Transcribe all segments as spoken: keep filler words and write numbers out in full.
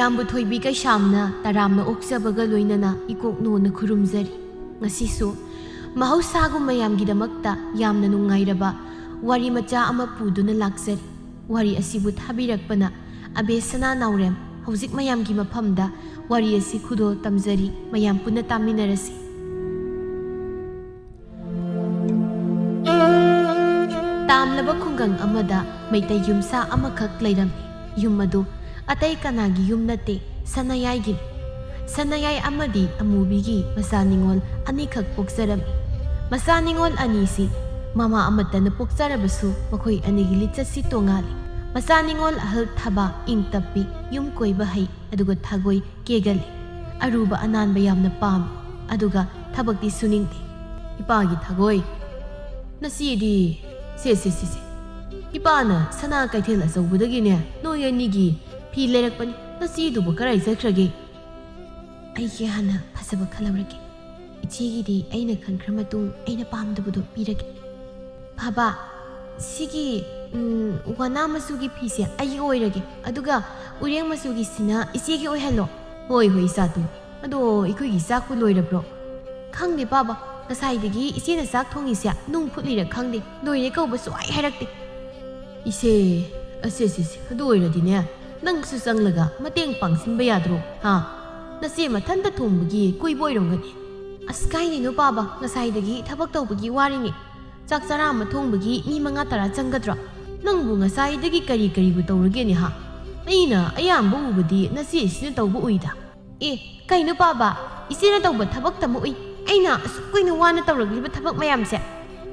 ꯇꯥꯝꯕꯨ ꯊꯣꯏꯕꯤ ꯀꯩꯁꯥꯝꯅ ꯇꯔꯥꯝꯅ ꯑꯣꯛꯆꯕꯒ ꯂꯣꯏꯅꯅ ꯏꯀꯣꯛ ꯅꯣꯟꯅ ꯈꯨꯔꯨꯝꯖꯔꯤ꯫ ꯉꯁꯤꯁꯨ ꯃꯍꯧꯁꯥꯒꯨꯝ ꯃꯌꯥꯝꯒꯤꯗꯃꯛꯇ ꯌꯥꯝꯅ ꯅꯨꯡꯉꯥꯏꯔꯕ ꯋꯥꯔꯤ ꯃꯆꯥ ꯑꯃ ꯄꯨꯗꯨꯅ ꯂꯥꯛꯆꯔꯤ꯫ ꯋꯥꯔꯤ ꯑꯁꯤꯕꯨ ꯊꯥꯕꯤꯔꯛꯄꯅ ꯑꯕꯦꯁꯅꯥ ꯅꯥꯎꯔꯦꯝ꯫ ꯍꯧꯖꯤꯛ ꯃꯌꯥꯝꯒꯤ ꯃꯐꯝꯗ ꯋꯥꯔꯤ ꯑꯁꯤ ꯈꯨꯗꯣꯜ ꯇꯝꯖꯔꯤ꯫ ꯃꯌꯥꯝ ꯄꯨꯟꯅ ꯇꯥꯃꯤꯟꯅꯔꯁꯤ꯫ ꯇꯥꯝꯂꯕ ꯈꯨꯡꯒꯪ ꯑꯃꯗ ꯃꯩꯇꯩ ꯌꯨꯝꯁꯥ ꯑꯃꯈꯛ ꯂꯩꯔꯝꯃꯤ꯫ ꯌꯨꯝ ꯑꯗꯨ ꯑꯇꯩ ꯀꯅꯥꯒꯤ ꯌꯨꯝ ꯅꯠꯇꯦ, ꯁꯅꯥꯌꯥꯏꯒꯤꯅꯤ꯫ ꯁꯅꯥꯌꯥꯏ ꯑꯃꯗꯤ ꯑꯃꯨꯕꯤꯒꯤ ꯃꯆꯥ ꯅꯤꯉꯣꯜ ꯑꯅꯤꯈꯛ ꯄꯣꯛꯆꯔꯝꯃꯤ꯫ ꯃꯆꯥ ꯅꯤꯉꯣꯜ ꯑꯅꯤꯁꯤ ꯃꯃꯥ ꯑꯃꯠꯇꯅ ꯄꯣꯛꯆꯔꯕꯁꯨ ꯃꯈꯣꯏ ꯑꯅꯤꯒꯤ ꯂꯤꯆꯠꯁꯤ ꯇꯣꯉꯥꯜꯂꯤ꯫ ꯃꯆꯥ ꯅꯤꯉꯣꯜ ꯑꯍꯜ ꯊꯕꯥ ꯏꯪ ꯇꯞꯄꯤ, ꯌꯨꯝ ꯀꯣꯏꯕ ꯍꯩ, ꯑꯗꯨꯒ ꯊꯥꯒꯣꯏ ꯀꯦꯒꯜꯂꯤ꯫ ꯑꯔꯨꯕ ꯑꯅꯥꯟꯕ ꯌꯥꯝꯅ ꯄꯥꯝꯃꯤ, ꯑꯗꯨꯒ ꯊꯕꯛꯇꯤ ꯁꯨꯅꯤꯡꯗꯦ꯫ ꯏꯄꯥꯒꯤ ꯊꯥꯒꯣꯏ, ꯅꯆꯦꯗꯤ, ꯁꯦ, ꯁꯦ, ꯁꯦ, ꯁꯦ꯫ ꯏꯄꯥꯅ ꯁꯅꯥ ꯀꯩꯊꯦꯜ ꯑꯆꯧꯕꯗꯒꯤꯅꯦ, ꯅꯣꯏ ꯑꯅꯤꯒꯤ ꯐꯤ ꯂꯩꯔꯛꯄꯅꯤ꯫ ꯅꯆꯦꯗꯨꯕꯨ ꯀꯔꯥꯏ ꯆꯠꯈ꯭ꯔꯒꯦ? ꯑꯩꯒꯤ ꯍꯥꯟꯅ ꯐꯖꯕ ꯈꯜꯍꯧꯔꯒꯦ꯫ ꯏꯆꯦꯒꯤꯗꯤ ꯑꯩꯅ ꯈꯟꯈ꯭ꯔ ꯃꯇꯨꯡ ꯑꯩꯅ ꯄꯥꯝꯗꯕꯗꯣ ꯄꯤꯔꯒꯦ꯫ ꯐꯕ, ꯁꯤꯒꯤ, ꯎꯝ, ꯋꯥꯅꯥ ꯃꯆꯨꯒꯤ ꯐꯤꯁꯦ ꯑꯩꯒꯤ ꯑꯣꯏꯔꯒꯦ, ꯑꯗꯨꯒ ꯎꯔꯦꯡ ꯃꯆꯨꯒꯤꯁꯤꯅ ꯏꯆꯦꯒꯤ ꯑꯣꯏꯍꯜꯂꯣ꯫ ꯍꯣꯏ, ꯍꯣꯏ, ꯏꯆꯥꯇꯣꯟ꯫ ꯑꯗꯣ ꯑꯩꯈꯣꯏꯒꯤ ꯆꯥꯛꯄꯨ ꯂꯣꯏꯔꯕ꯭ꯔꯣ? ꯈꯪꯗꯦ ꯄꯥꯕ, ꯉꯁꯥꯏꯗꯒꯤ ꯏꯆꯦꯅ ꯆꯥꯛ ꯊꯣꯡꯉꯤꯁꯦ ꯅꯨꯡ ꯐꯨꯠꯂꯤꯔ ꯈꯪꯗꯦ, ꯂꯣꯏꯔꯦ ꯀꯧꯕ ꯁꯨꯡꯍꯥꯏ ꯍꯥꯏꯔꯛꯇꯦ꯫ ꯏꯆꯦ, ꯑꯁꯦ, ꯑꯁꯦ, ꯑꯁꯦ, ꯑꯗꯨ ꯑꯣꯏꯔꯗꯤꯅꯦ, ꯅꯪꯁꯨ ꯆꯪꯂꯒ ꯃꯇꯦꯡ ꯄꯥꯡꯁꯤꯟꯕ ꯌꯥꯗ꯭ꯔꯣ? ꯍꯥ? ꯅꯆꯦ ꯃꯊꯟꯇ ꯊꯣꯡꯕꯒꯤ ꯀꯨꯏꯕ ꯑꯣꯏꯔꯝꯒꯅꯤ꯫ ꯑꯁ, ꯀꯥꯏꯗꯩꯅꯣ ꯄꯥꯕ, ꯉꯁꯥꯏꯗꯒꯤ ꯊꯕꯛ ꯇꯧꯕꯒꯤ ꯋꯥꯔꯤꯅꯤ꯫ ꯆꯥꯛ ꯆꯔꯥ ꯑꯃ ꯊꯣꯡꯕꯒꯤ ꯃꯤ ꯃꯉꯥ ꯇꯔꯥ ꯆꯪꯒꯗ꯭ꯔꯣ? ꯅꯪꯕꯨ ꯉꯁꯥꯏꯗꯒꯤ ꯀꯔꯤ ꯀꯔꯤꯕꯨ ꯇꯧꯔꯒꯦꯅꯦ ꯍꯥ? ꯑꯩꯅ ꯑꯌꯥꯝꯕ ꯎꯕꯗꯤ ꯅꯆꯦꯁꯤꯅ ꯇꯧꯕ ꯎꯏꯗ꯫ ꯑꯦ, ꯀꯩꯅꯣ ꯄꯥꯕ? ꯏꯆꯦꯅ ꯇꯧꯕ ꯊꯕꯛꯇꯃꯛ ꯎꯏ꯫ ꯑꯩꯅ ꯑꯁꯨꯛ ꯀꯨꯏꯅ ꯋꯥꯅ ꯇꯧꯔꯛꯂꯤꯕ ꯊꯕꯛ ꯃꯌꯥꯝꯁꯦ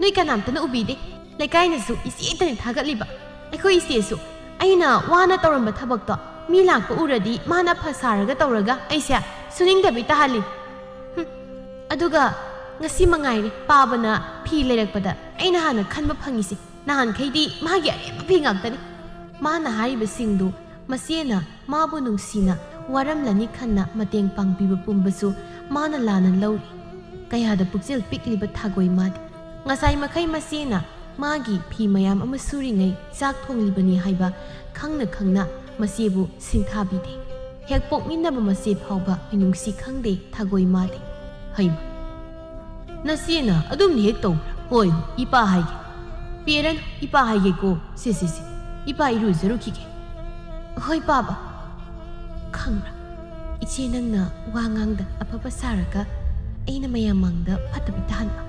ꯅꯣꯏ ꯀꯅꯥꯝꯇꯅ ꯎꯕꯤꯗꯦ꯫ ꯂꯩꯀꯥꯏꯅꯁꯨ ꯏꯆꯦꯇꯅꯤ ꯊꯥꯒꯠꯂꯤꯕ꯫ ꯑꯩꯈꯣꯏ ꯏꯆꯦꯁꯨ ꯑꯩꯅ ꯋꯥꯅ ꯇꯧꯔꯝꯕ ꯊꯕꯛꯇꯣ ꯃꯤ ꯂꯥꯛꯄ ꯎꯔꯗꯤ ꯃꯥꯅ ꯐ ꯁꯥꯔꯒ ꯇꯧꯔꯒ ꯑꯩꯁꯦ ꯁꯨꯅꯤꯡꯗꯕꯤ ꯇꯥꯍꯜꯂꯤ꯫ ꯍꯨꯝ꯫ ꯑꯗꯨꯒ ꯉꯁꯤ ꯃꯉꯥꯏꯔꯦ ꯄꯥꯕꯅ ꯐꯤ ꯂꯩꯔꯛꯄꯗ ꯑꯩꯅ ꯍꯥꯟꯅ ꯈꯟꯕ ꯐꯪꯉꯤꯁꯦ꯫ ꯅꯍꯥꯟꯈꯩꯗꯤ ꯃꯥꯒꯤ ꯑꯔꯦꯝꯕ ꯐꯤ ꯉꯥꯛꯇꯅꯤ꯫ ꯃꯥꯅ ꯍꯥꯏꯔꯤꯕꯁꯤꯡꯗꯨ ꯃꯆꯦꯅ ꯃꯥꯕꯨ ꯅꯨꯡꯁꯤꯅ ꯋꯥꯔꯝꯂꯅꯤ ꯈꯟꯅ ꯃꯇꯦꯡ ꯄꯥꯡꯕꯤꯕ ꯄꯨꯝꯕꯁꯨ ꯃꯥꯅ ꯂꯥꯟꯅ ꯂꯧꯔꯤ꯫ ꯀꯌꯥꯗ ꯄꯨꯛꯆꯦꯜ ꯄꯤꯛꯂꯤꯕ ꯊꯥꯒꯣꯏ ꯃꯥꯗꯤ꯫ ꯉꯁꯥꯏ ꯃꯈꯩ ꯃꯆꯦꯅ ꯃꯥꯒꯤ ꯐꯤ ꯃꯌꯥꯝ ꯑꯃ ꯁꯨꯔꯤꯉꯩ ꯆꯥꯛ ꯊꯣꯡꯂꯤꯕꯅꯤ ꯍꯥꯏꯕ ꯈꯪꯅ ꯈꯪꯅ ꯃꯆꯦꯕꯨ ꯁꯤꯡꯊꯥꯕꯤꯗꯦ꯫ ꯍꯦꯛ ꯄꯣꯛꯃꯤꯟꯅꯕ ꯃꯆꯦ ꯐꯥꯎꯕ ꯃꯤꯅꯨꯡꯁꯤ ꯈꯪꯗꯦ ꯊꯥꯒꯣꯏ ꯃꯥꯗꯤ꯫ ꯍꯩꯃ, ꯅꯆꯦꯅ ꯑꯗꯨꯝ ꯍꯦꯛ ꯇꯧꯕ꯭ꯔꯥ? ꯍꯣꯏ, ꯍꯣꯏ, ꯏꯄꯥ ꯍꯥꯏꯒꯦ꯫ ꯄꯦꯔꯟ, ꯏꯄꯥ ꯍꯥꯏꯒꯦꯀꯣ꯫ ꯁꯦ, ꯁꯦ, ꯁꯦ, ꯏꯄꯥ ꯏꯔꯨꯖꯔꯨꯈꯤꯒꯦ꯫ ꯍꯣꯏ, ꯄꯥꯕ꯫ ꯈꯪꯕ꯭ꯔꯥ, ꯏꯆꯦ ꯅꯪꯅ ꯋꯥ ꯉꯥꯡꯗ ꯑꯐꯕ ꯁꯥꯔꯒ ꯑꯩꯅ ꯃꯌꯥꯝ ꯃꯥꯡꯗ ꯐꯠꯇꯕꯤ ꯇꯥꯍꯟꯕ꯫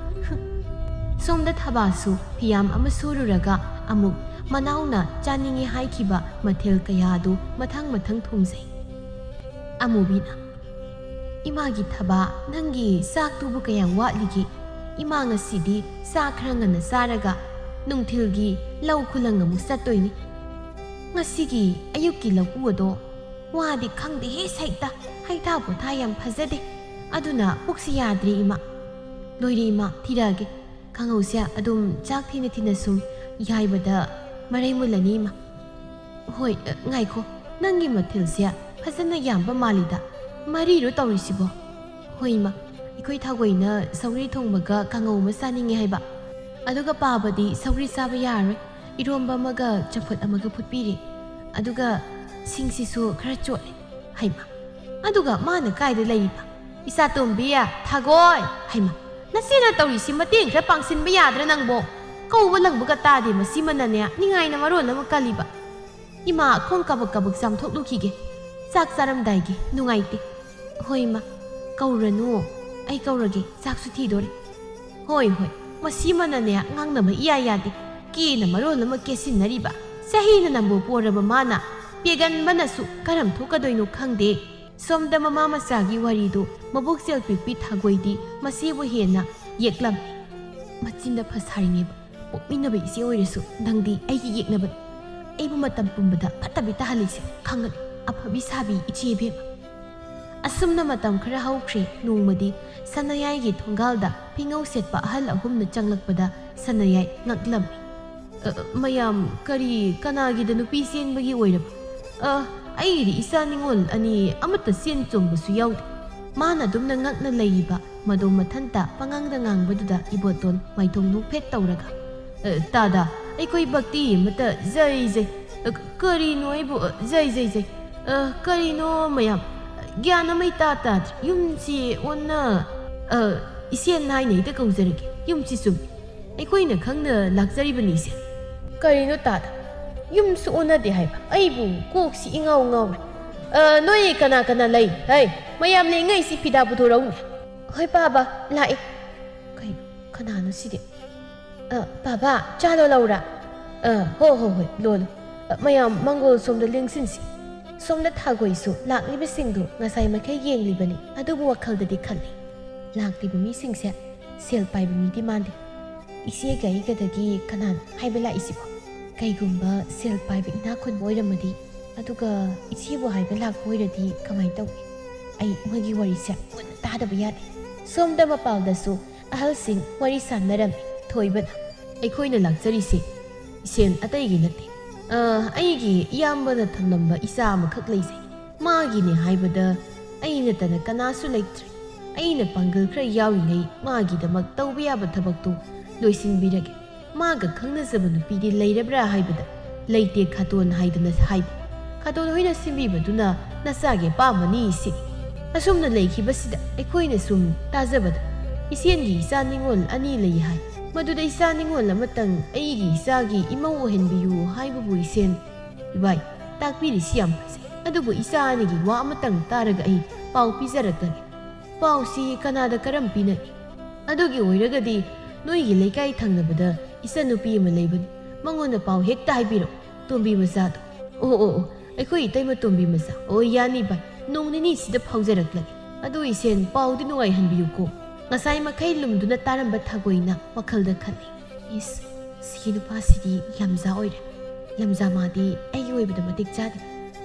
ꯁꯣꯝꯗ ꯊꯕꯥꯁꯨ ꯐꯤꯌꯥꯝ ꯑꯃ ꯁꯨꯔꯨꯔꯒ ꯑꯃꯨꯛ ꯃꯅꯥꯎꯅ ꯆꯥꯅꯤꯡꯉꯦ ꯍꯥꯏꯈꯤꯕ ꯃꯊꯦꯜ ꯀꯌꯥꯗꯨ ꯃꯊꯪ ꯃꯊꯪ ꯊꯣꯡꯖꯩ꯫ ꯑꯃꯨꯕꯤꯅ, "ꯏꯃꯥꯒꯤ ꯊꯕꯥ, ꯅꯪꯒꯤ ꯆꯥꯛꯇꯨꯕꯨ ꯀꯌꯥꯝ ꯋꯥꯠꯂꯤꯒꯦ? ꯏꯃꯥ ꯉꯁꯤꯗꯤ ꯆꯥꯛ ꯈꯔ ꯉꯟꯅ ꯆꯥꯔꯒ ꯅꯨꯡꯊꯤꯜꯒꯤ ꯂꯧ ꯈꯨꯂꯪ ꯑꯃꯨꯛ ꯆꯠꯇꯣꯏꯅꯤ꯫ ꯉꯁꯤꯒꯤ ꯑꯌꯨꯛꯀꯤ ꯂꯧꯎ ꯑꯗꯣ ꯋꯥꯗꯤ ꯈꯪꯗꯦꯍꯦ ꯁꯩꯇ, ꯍꯩꯊꯥ ꯄꯣꯊꯥ ꯌꯥꯝ ꯐꯖꯗꯦ꯫ ꯑꯗꯨꯅ ꯄꯨꯛꯁꯤ ꯌꯥꯗ꯭ꯔꯦ ꯏꯃꯥ꯫ ꯂꯣꯏꯔꯦ ꯏꯃꯥ, ꯊꯤꯔꯛꯑꯒꯦ꯫ ꯀꯥꯡꯍꯧꯁꯦ ꯑꯗꯨꯝ ꯆꯥꯛ ꯊꯤꯅ ꯊꯤꯅ ꯁꯨꯝ ꯌꯥꯏꯕꯗ ꯃꯔꯩ ꯃꯨꯜꯂꯅꯤ ꯏꯃꯥ꯫ ꯍꯣꯏ, ꯑ, ꯉꯥꯏꯈꯣ, ꯅꯪꯒꯤ ꯃꯊꯦꯜꯁꯦ ꯐꯖꯅ ꯌꯥꯝꯕ ꯃꯥꯜꯂꯤꯗ꯫ ꯃꯔꯤꯔꯣ ꯇꯧꯔꯤꯁꯤꯕꯣ?" "ꯍꯣꯏ ꯏꯃꯥ, ꯑꯩꯈꯣꯏ ꯊꯥꯒꯣꯏꯅ ꯁꯧꯒ꯭ꯔꯤ ꯊꯣꯡꯕꯒ ꯀꯥꯡꯍꯧ ꯑꯃ ꯆꯥꯅꯤꯡꯉꯦ ꯍꯥꯏꯕ꯫ ꯑꯗꯨꯒ ꯄꯥꯕꯗꯤ ꯁꯧꯒ꯭ꯔꯤ ꯆꯥꯕ ꯌꯥꯔꯔꯣꯏ꯫ ꯏꯔꯣꯝꯕ ꯑꯃꯒ ꯆꯝꯐꯨꯠ ꯑꯃꯒ ꯐꯨꯠꯄꯤꯔꯦ꯫ ꯑꯗꯨꯒ ꯁꯤꯡꯁꯤꯁꯨ ꯈꯔ ꯆꯣꯠꯂꯦ꯫" ꯍꯩꯃꯥ, ꯑꯗꯨꯒ ꯃꯥꯅ ꯀꯥꯏꯗ ꯂꯩꯔꯤꯕ? "ꯏꯆꯥꯇꯣꯝꯕꯤ, ꯊꯥꯒꯣꯏ!" "ꯍꯩꯃꯥ, ꯅꯆꯦꯅ ꯇꯧꯔꯤꯁꯤ ꯃꯇꯦꯡ ꯈꯔ ꯄꯥꯡꯁꯤꯟꯕ ꯌꯥꯗ꯭ꯔꯥ ꯅꯪꯕꯣ? ꯀꯧꯕ ꯂꯪꯕꯒ ꯇꯥꯗꯦ ꯃꯁꯤꯃꯅꯅꯦ, ꯅꯤꯡꯉꯥꯏꯅ ꯃꯔꯣꯜ ꯑꯃ ꯀꯜꯂꯤꯕ꯫ ꯏꯃꯥ, ꯈꯣꯡ ꯀꯥꯕꯛ ꯀꯥꯕꯛ ꯆꯥꯝꯊꯣꯛꯂꯨꯈꯤꯒꯦ꯫ ꯆꯥꯛ ꯆꯥꯔꯝꯗꯥꯏꯒꯤ ꯅꯨꯡꯉꯥꯏꯇꯦ꯫" "ꯍꯣꯏ ꯏꯃꯥ, ꯀꯧꯔꯅꯨ, ꯑꯩ ꯀꯧꯔꯒꯦ, ꯆꯥꯛꯁꯨ ꯊꯤꯗꯣꯔꯦ꯫" "ꯍꯣꯏ, ꯍꯣꯏ, ꯃꯁꯤꯃꯅꯅꯦ ꯉꯥꯡꯅꯕ ꯏꯌꯥ ꯌꯥꯗꯦ꯫ ꯀꯦꯅ ꯃꯔꯣꯜ ꯑꯃ ꯀꯦꯁꯤꯟꯅꯔꯤꯕ, ꯆꯍꯤꯅ ꯅꯝꯕꯨ ꯄꯣꯔꯕ ꯃꯥꯅ꯫ ꯄꯦꯒꯟꯕꯅꯁꯨ ꯀꯔꯝ ꯊꯣꯛꯀꯗꯣꯏꯅꯣ ꯈꯪꯗꯦ꯫" ꯁꯣꯝꯗ ꯃꯃꯥ ꯃꯆꯥꯒꯤ ꯋꯥꯔꯤꯗꯨ ꯃꯕꯣꯛꯆꯦꯜ ꯄꯤꯛꯄꯤ ꯊꯥꯒꯣꯏꯗꯤ ꯃꯆꯦꯕꯨ ꯍꯦꯟꯅ ꯌꯦꯛꯂꯝꯃꯤ꯫ "ꯃꯆꯤꯟꯗ ꯐ ꯁꯥꯔꯤꯉꯩꯕ ꯄꯣꯛꯃꯤꯟꯅꯕ ꯏꯆꯦ ꯑꯣꯏꯔꯁꯨ ꯅꯪꯗꯤ ꯑꯩꯒꯤ ꯌꯦꯛꯅꯕꯅꯤ꯫ ꯑꯩꯕꯨ ꯃꯇꯝ ꯄꯨꯝꯕꯗ ꯐꯠꯇꯕꯤ ꯇꯥꯍꯜꯂꯤꯁꯦ ꯈꯪꯒꯅꯤ, ꯑꯐꯕꯤ ꯁꯥꯕꯤ ꯏꯆꯦ ꯏꯕꯦꯝꯃ꯫" ꯑꯁꯨꯝꯅ ꯃꯇꯝ ꯈꯔ ꯍꯧꯈ꯭ꯔꯦ꯫ ꯅꯣꯡꯃꯗꯤ ꯁꯅꯥꯌꯥꯏꯒꯤ ꯊꯣꯡꯒꯥꯜꯗ ꯐꯤꯉꯧ ꯁꯦꯠꯄ ꯑꯍꯜ ꯑꯍꯨꯝꯅ ꯆꯪꯂꯛꯄꯗ ꯁꯅꯥꯌꯥꯏ ꯉꯛꯂꯝꯃꯤ꯫ "ꯑ, ꯃꯌꯥꯝ, ꯀꯔꯤ, ꯀꯅꯥꯒꯤꯗ ꯅꯨꯄꯤ ꯆꯦꯟꯕꯒꯤ ꯑꯣꯏꯔꯕ? ꯑ, ꯑꯩꯒꯤꯗꯤ ꯏꯆꯥ ꯅꯤꯉꯣꯜ ꯑꯅꯤ ꯑꯃꯠꯇ ꯆꯦꯟ ꯆꯣꯡꯕꯁꯨ ꯌꯥꯎꯗꯦ꯫" ꯃꯥꯅ ꯑꯗꯨꯝꯅ ꯉꯛꯅ ꯂꯩꯔꯤꯕ ꯃꯗꯣ ꯃꯊꯟꯇ ꯄꯉꯥꯡꯗ ꯉꯥꯡꯕꯗꯨꯗ ꯏꯕꯣꯇꯣꯟ ꯃꯥꯏꯊꯣꯡ ꯅꯣꯛꯐꯦꯠ ꯇꯧꯔꯒ, "ꯑ, ꯇꯥꯗ, ꯑꯩꯈꯣꯏ ꯚꯛꯇꯤ ꯑꯃꯠꯇ ꯖꯩ ꯖꯩ꯫ ꯑ, ꯀꯔꯤꯅꯣ ꯑꯩꯕꯨ, ꯑ, ꯖꯩ ꯖꯩ ꯖꯩ? ꯑ, ꯀꯔꯤꯅꯣ ꯃꯌꯥꯝ? ꯒ꯭ꯌꯥꯟ ꯑꯃ ꯏꯇꯥ ꯇꯥꯗ꯭ꯔꯦ꯫ ꯌꯨꯝꯁꯤ ꯑꯣꯟꯅ, ꯑ, ꯏꯆꯦ ꯅꯥꯏꯅ ꯍꯦꯛꯇ ꯀꯧꯖꯔꯒꯦ꯫ ꯌꯨꯝꯁꯤ ꯆꯨꯝꯃꯤ꯫ ꯑꯩꯈꯣꯏꯅ ꯈꯪꯅ ꯂꯥꯛꯆꯔꯤꯕꯅꯤ, ꯏꯆꯦ꯫ ꯀꯔꯤꯅꯣ ꯇꯥꯗ? ꯌꯨꯝꯁꯨ ꯑꯣꯟꯅꯗꯦ ꯍꯥꯏꯕ? ꯑꯩꯕꯨ ꯀꯣꯛꯁꯤ ꯏꯉꯥꯎ ꯉꯥꯎꯔꯦ꯫ ꯑ, ꯅꯣꯏ ꯀꯅꯥ ꯀꯅꯥ ꯂꯩ? ꯍꯩ, ꯃꯌꯥꯝ ꯂꯩꯉꯩꯁꯤ ꯐꯤꯗꯥ ꯄꯨꯊꯣꯔꯛꯎꯅꯦ꯫ ꯍꯣꯏ, ꯄꯥꯕ, ꯂꯥꯛꯑꯦ꯫ ꯀꯩꯅꯣ, ꯀꯅꯥꯅꯣ ꯁꯤꯗꯤ? ꯑ, ꯄꯥꯕ, ꯆꯥ ꯂꯣꯜꯂꯛꯎꯔꯥ? ꯑ, ꯍꯣ, ꯍꯣ, ꯍꯣꯏ, ꯂꯣꯜꯂꯣ꯫ ꯑ, ꯃꯌꯥꯝ, ꯃꯪꯒꯣꯜ ꯁꯣꯝꯗ ꯂꯦꯡꯁꯤꯟꯁꯤ꯫ ꯁꯣꯝꯗ ꯊꯥꯒꯣꯏꯁꯨ ꯂꯥꯛꯂꯤꯕꯁꯤꯡꯗꯨ ꯉꯁꯥꯏ ꯃꯈꯩ ꯌꯦꯡꯂꯤꯕꯅꯤ, ꯑꯗꯨꯕꯨ ꯋꯥꯈꯜꯗꯗꯤ ꯈꯜꯂꯤ, ꯂꯥꯛꯂꯤꯕ ꯃꯤꯁꯤꯡꯁꯦ ꯁꯦꯜ ꯄꯥꯏꯕ ꯃꯤꯗꯤ ꯃꯥꯟꯗꯦ꯫ ꯏꯆꯦꯒ ꯑꯩꯒꯗꯒꯤ ꯀꯅꯥꯅꯣ ꯍꯥꯏꯕ ꯂꯥꯛꯏꯁꯤꯕꯣ? ꯀꯩꯒꯨꯝꯕ ꯁꯦꯜ ꯄꯥꯏꯕ ꯏꯅꯥꯛ ꯈꯨꯟꯕ ꯑꯣꯏꯔꯝꯃꯗꯤ, ꯑꯗꯨꯒ ꯏꯆꯦꯕꯨ ꯍꯥꯏꯕ ꯂꯥꯛꯄ ꯑꯣꯏꯔꯗꯤ ꯀꯃꯥꯏꯅ ꯇꯧꯅꯤ? ꯑꯩ ꯃꯣꯏꯒꯤ ꯋꯥꯔꯤꯁꯦ ꯃꯨꯟꯅ ꯇꯥꯗꯕ ꯌꯥꯗꯦ꯫ ꯁꯣꯝꯗ ꯃꯄꯥꯜꯗꯁꯨ ꯑꯍꯜꯁꯤꯡ ꯋꯥꯔꯤ ꯁꯥꯟꯅꯔꯝꯃꯤ꯫ ꯊꯣꯏꯕꯅ, "ꯑꯩꯈꯣꯏꯅ ꯂꯥꯛꯆꯔꯤꯁꯦ ꯏꯁꯦꯟ ꯑꯇꯩꯒꯤ ꯅꯠꯇꯦ꯫ ꯑ, ꯑꯩꯒꯤ ꯏꯌꯥꯝꯕꯅ ꯊꯝꯂꯝꯕ ꯏꯆꯥ ꯑꯃꯈꯛ ꯂꯩꯖꯩ꯫ ꯃꯥꯒꯤꯅꯦ ꯍꯥꯏꯕꯗ ꯑꯩ ꯅꯠꯇꯅ ꯀꯅꯥꯁꯨ ꯂꯩꯇ꯭ꯔꯦ꯫ ꯑꯩꯅ ꯄꯥꯡꯒꯜ ꯈꯔ ꯌꯥꯎꯔꯤꯉꯩ ꯃꯥꯒꯤꯗꯃꯛ ꯇꯧꯕ ꯌꯥꯕ ꯊꯕꯛꯇꯨ ꯂꯣꯏꯁꯤꯟꯕꯤꯔꯒꯦ꯫ ꯃꯥꯒ ꯈꯪꯅꯖꯕ ꯅꯨꯄꯤꯗꯤ ꯂꯩꯔꯕ꯭ꯔꯥ ꯍꯥꯏꯕꯗ, ꯂꯩꯇꯦ ꯈꯥꯇꯣꯟ ꯍꯥꯏꯗꯅ ꯍꯥꯏꯕ꯫ ꯈꯥꯇꯣꯟ ꯍꯣꯏꯅ ꯁꯤꯟꯕꯤꯕꯗꯨꯅ ꯅꯆꯥꯒꯤ ꯑꯄꯥꯝꯕꯅꯤ ꯁꯤꯅꯤ꯫ ꯑꯁꯨꯝꯅ ꯂꯩꯈꯤꯕꯁꯤꯗ ꯑꯩꯈꯣꯏꯅ ꯁꯨꯝ ꯇꯥꯖꯕꯗ, ꯏꯆꯦꯟꯒꯤ ꯏꯆꯥ ꯅꯤꯉꯣꯜ ꯑꯅꯤ ꯂꯩ ꯍꯥꯏ꯫ ꯃꯗꯨꯗ ꯏꯆꯥ ꯅꯤꯉꯣꯜ ꯑꯃꯇꯪ ꯑꯩꯒꯤ ꯏꯆꯥꯒꯤ ꯏꯃꯧ ꯑꯣꯏꯍꯟꯕꯤꯌꯨ ꯍꯥꯏꯕꯕꯨ ꯏꯆꯦꯟ, ꯏꯕꯥꯏ, ꯇꯥꯛꯄꯤꯔꯤꯁꯤ ꯌꯥꯝ ꯐꯖꯩ꯫ ꯑꯗꯨꯕꯨ ꯏꯆꯥ ꯑꯅꯤꯒꯤ ꯋꯥ ꯑꯃꯇꯪ ꯇꯥꯔꯒ ꯑꯩ ꯄꯥꯎ ꯄꯤꯖꯔꯛꯂꯒꯦ꯫ ꯄꯥꯎꯁꯤ ꯀꯅꯥꯗ ꯀꯔꯝ ꯄꯤꯅꯅꯤ? ꯑꯗꯨꯒꯤ ꯑꯣꯏꯔꯒꯗꯤ ꯅꯣꯏꯒꯤ ꯂꯩꯀꯥꯏ ꯊꯪꯅꯕꯗ ꯏꯆꯟꯅꯨꯄꯤ ꯑꯃ ꯂꯩꯕꯅꯤ꯫ ꯃꯉꯣꯟꯗ ꯄꯥꯎ ꯍꯦꯛꯇ ꯍꯥꯏꯕꯤꯔꯛꯎ, ꯇꯣꯝꯕꯤ ꯃꯆꯥꯗꯣ꯫ ꯑꯣ, ꯑꯣ, ꯑꯣ, ꯑꯩꯈꯣꯏ ꯏꯇꯩꯃ ꯇꯣꯝꯕꯤ ꯃꯆꯥ꯫ ꯑꯣ, ꯌꯥꯅꯤ ꯚꯥꯏ, ꯅꯣꯡ ꯅꯤꯅꯤꯁꯤꯗ ꯐꯥꯎꯖꯔꯛꯂꯒꯦ꯫ ꯑꯗꯨ ꯏꯆꯦꯟ, ꯄꯥꯎꯗꯤ ꯅꯨꯡꯉꯥꯏꯍꯟꯕꯤꯌꯨꯀꯣ꯫ ꯉꯁꯥꯏ ꯃꯈꯩ ꯂꯨꯝꯗꯨꯅ ꯇꯥꯔꯝꯕ ꯊꯥꯒꯣꯏꯅ ꯋꯥꯈꯜꯗ ꯈꯜꯂꯤ, "ꯏꯁ, ꯁꯤꯒꯤ ꯅꯨꯄꯥꯁꯤꯗꯤ ꯂꯝꯖꯥ ꯑꯣꯏꯔꯦ꯫ ꯂꯝꯖꯥ ꯃꯥꯗꯤ ꯑꯩꯒꯤ ꯑꯣꯏꯕꯗ ꯃꯇꯤꯛ ꯆꯥꯗꯦ꯫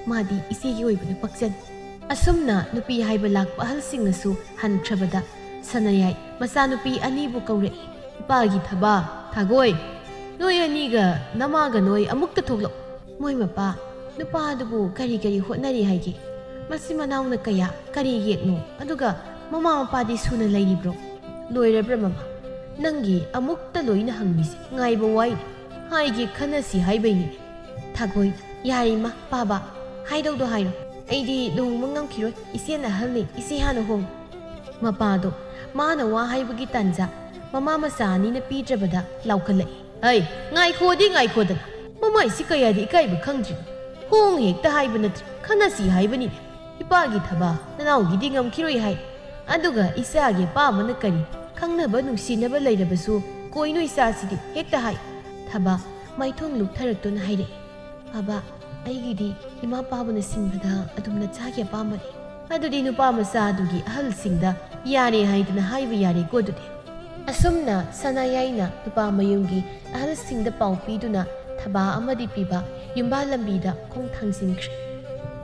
ꯃꯥꯗꯤ ꯏꯆꯦꯒꯤ ꯑꯣꯏꯕꯗ ꯄꯛꯆꯅꯤ"꯫ ꯑꯁꯨꯝꯅ ꯅꯨꯄꯤ ꯍꯥꯏꯕ ꯂꯥꯛꯄ ꯑꯍꯜꯁꯤꯡꯅꯁꯨ ꯍꯟꯈ꯭ꯔꯕꯗ ꯁꯅꯥꯌꯥꯏ ꯃꯆꯥꯅꯨꯄꯤ ꯑꯅꯤꯕꯨ ꯀꯧꯔꯛꯏ꯫ ꯏꯄꯥꯒꯤ ꯊꯕꯥ, ꯊꯥꯒꯣꯏ, ꯅꯣꯏ ꯑꯅꯤꯒ ꯅꯃꯥꯒ ꯅꯣꯏ ꯑꯃꯨꯛꯇ ꯊꯣꯛꯂꯛꯎ꯫ ꯃꯣꯏ ꯃꯄꯥ, ꯅꯨꯄꯥꯗꯨꯕꯨ ꯀꯔꯤ ꯀꯔꯤ ꯍꯣꯠꯅꯔꯤ ꯍꯥꯏꯒꯦ? ꯃꯆꯤꯟ ꯃꯅꯥꯎꯅ ꯀꯌꯥ, ꯀꯔꯤ ꯌꯦꯛꯅꯣ? ꯑꯗꯨꯒ ꯃꯃꯥ ꯃꯄꯥꯗꯤ ꯁꯨꯅ ꯂꯩꯔꯤꯕ꯭ꯔꯣ? ꯂꯣꯏꯔꯕ꯭ꯔꯥ ꯃꯃꯥ? ꯅꯪꯒꯤ ꯑꯃꯨꯛꯇ ꯂꯣꯏꯅ ꯍꯪꯂꯤꯁꯦ ꯉꯥꯏꯕ ꯋꯥꯏꯅꯦ꯫ ꯍꯥꯏꯒꯦ ꯈꯟꯅꯁꯤ ꯍꯥꯏꯕꯩꯅꯦ꯫ ꯊꯥꯒꯣꯏ, ꯌꯥꯔꯦ ꯏꯃꯥ, ꯄꯥꯕ, "ꯍꯥꯏꯗꯧꯗꯣ ꯍꯥꯏꯔꯣ꯫ ꯑꯩꯗꯤ ꯂꯨꯍꯣꯡꯕ ꯉꯝꯈꯤꯔꯣꯏ꯫ ꯏꯆꯦꯅ ꯑꯍꯜꯅꯤ, ꯏꯆꯦ ꯍꯥꯟꯅ ꯍꯣꯡꯉꯨ꯫" ꯃꯄꯥꯗꯣ ꯃꯥꯅ ꯋꯥ ꯍꯥꯏꯕꯒꯤ ꯇꯥꯟꯖꯥ ꯃꯃꯥ ꯃꯆꯥ ꯑꯅꯤꯅ ꯄꯤꯗ꯭ꯔꯕꯗ ꯂꯥꯎꯈꯠꯂꯛꯏ꯫ "ꯍꯩ, ꯉꯥꯏꯈꯣꯗꯤ ꯉꯥꯏꯈꯣꯗꯅ꯫ ꯃꯃꯥꯏꯁꯤ ꯀꯌꯥꯗꯤ ꯏꯀꯥꯏꯕ ꯈꯪꯗ꯭ꯔꯤꯅꯣ꯫ ꯍꯣꯡ ꯍꯦꯛꯇ ꯍꯥꯏꯕ ꯅꯠꯇ꯭ꯔꯦ, ꯈꯟꯅꯁꯤ ꯍꯥꯏꯕꯅꯤꯅꯦ꯫ ꯏꯄꯥꯒꯤ ꯊꯕꯥ ꯅꯅꯥꯎꯒꯤꯗꯤ ꯉꯝꯈꯤꯔꯣꯏ ꯍꯥꯏ꯫ ꯑꯗꯨꯒ ꯏꯆꯥꯒꯤ ꯑꯄꯥꯝꯕꯅ ꯀꯔꯤ? ꯈꯪꯅꯕ ꯅꯨꯡꯁꯤꯅꯕ ꯂꯩꯔꯕꯁꯨ ꯀꯣꯏꯅꯨ ꯏꯆꯥꯁꯤꯗꯤ ꯍꯦꯛꯇ ꯍꯥꯏ꯫" ꯊꯕꯥ ꯃꯥꯏꯊꯣꯡ ꯂꯨꯞꯊꯔꯛꯇꯨꯅ ꯍꯥꯏꯔꯛꯏ꯫ "ꯕꯥꯕꯥ, ꯑꯩꯒꯤꯗꯤ ꯏꯃꯥ ꯄꯥꯕꯅ ꯁꯤꯟꯕꯗ ꯑꯗꯨꯝ ꯅꯆꯥꯒꯤ ꯑꯄꯥꯝꯕꯅꯤ꯫" "ꯑꯗꯨꯗꯤ ꯅꯨꯄꯥ ꯃꯆꯥꯗꯨꯒꯤ ꯑꯍꯜꯁꯤꯡꯗ ꯌꯥꯔꯦ ꯍꯥꯏꯗꯅ ꯍꯥꯏꯕ ꯌꯥꯔꯦꯀꯣ ꯑꯗꯨꯗꯤ?" ꯑꯁꯨꯝꯅ ꯁꯅꯥꯌꯥꯏꯅ ꯅꯨꯄꯥ ꯃꯌꯨꯝꯒꯤ ꯑꯍꯜꯁꯤꯡꯗ ꯄꯥꯎ ꯄꯤꯗꯨꯅ ꯊꯕꯥ ꯑꯃꯗꯤ ꯄꯤꯕ ꯌꯨꯝꯕꯥ ꯂꯝꯕꯤꯗ ꯈꯣꯡ ꯊꯥꯡꯖꯤꯟꯈ꯭ꯔꯦ꯫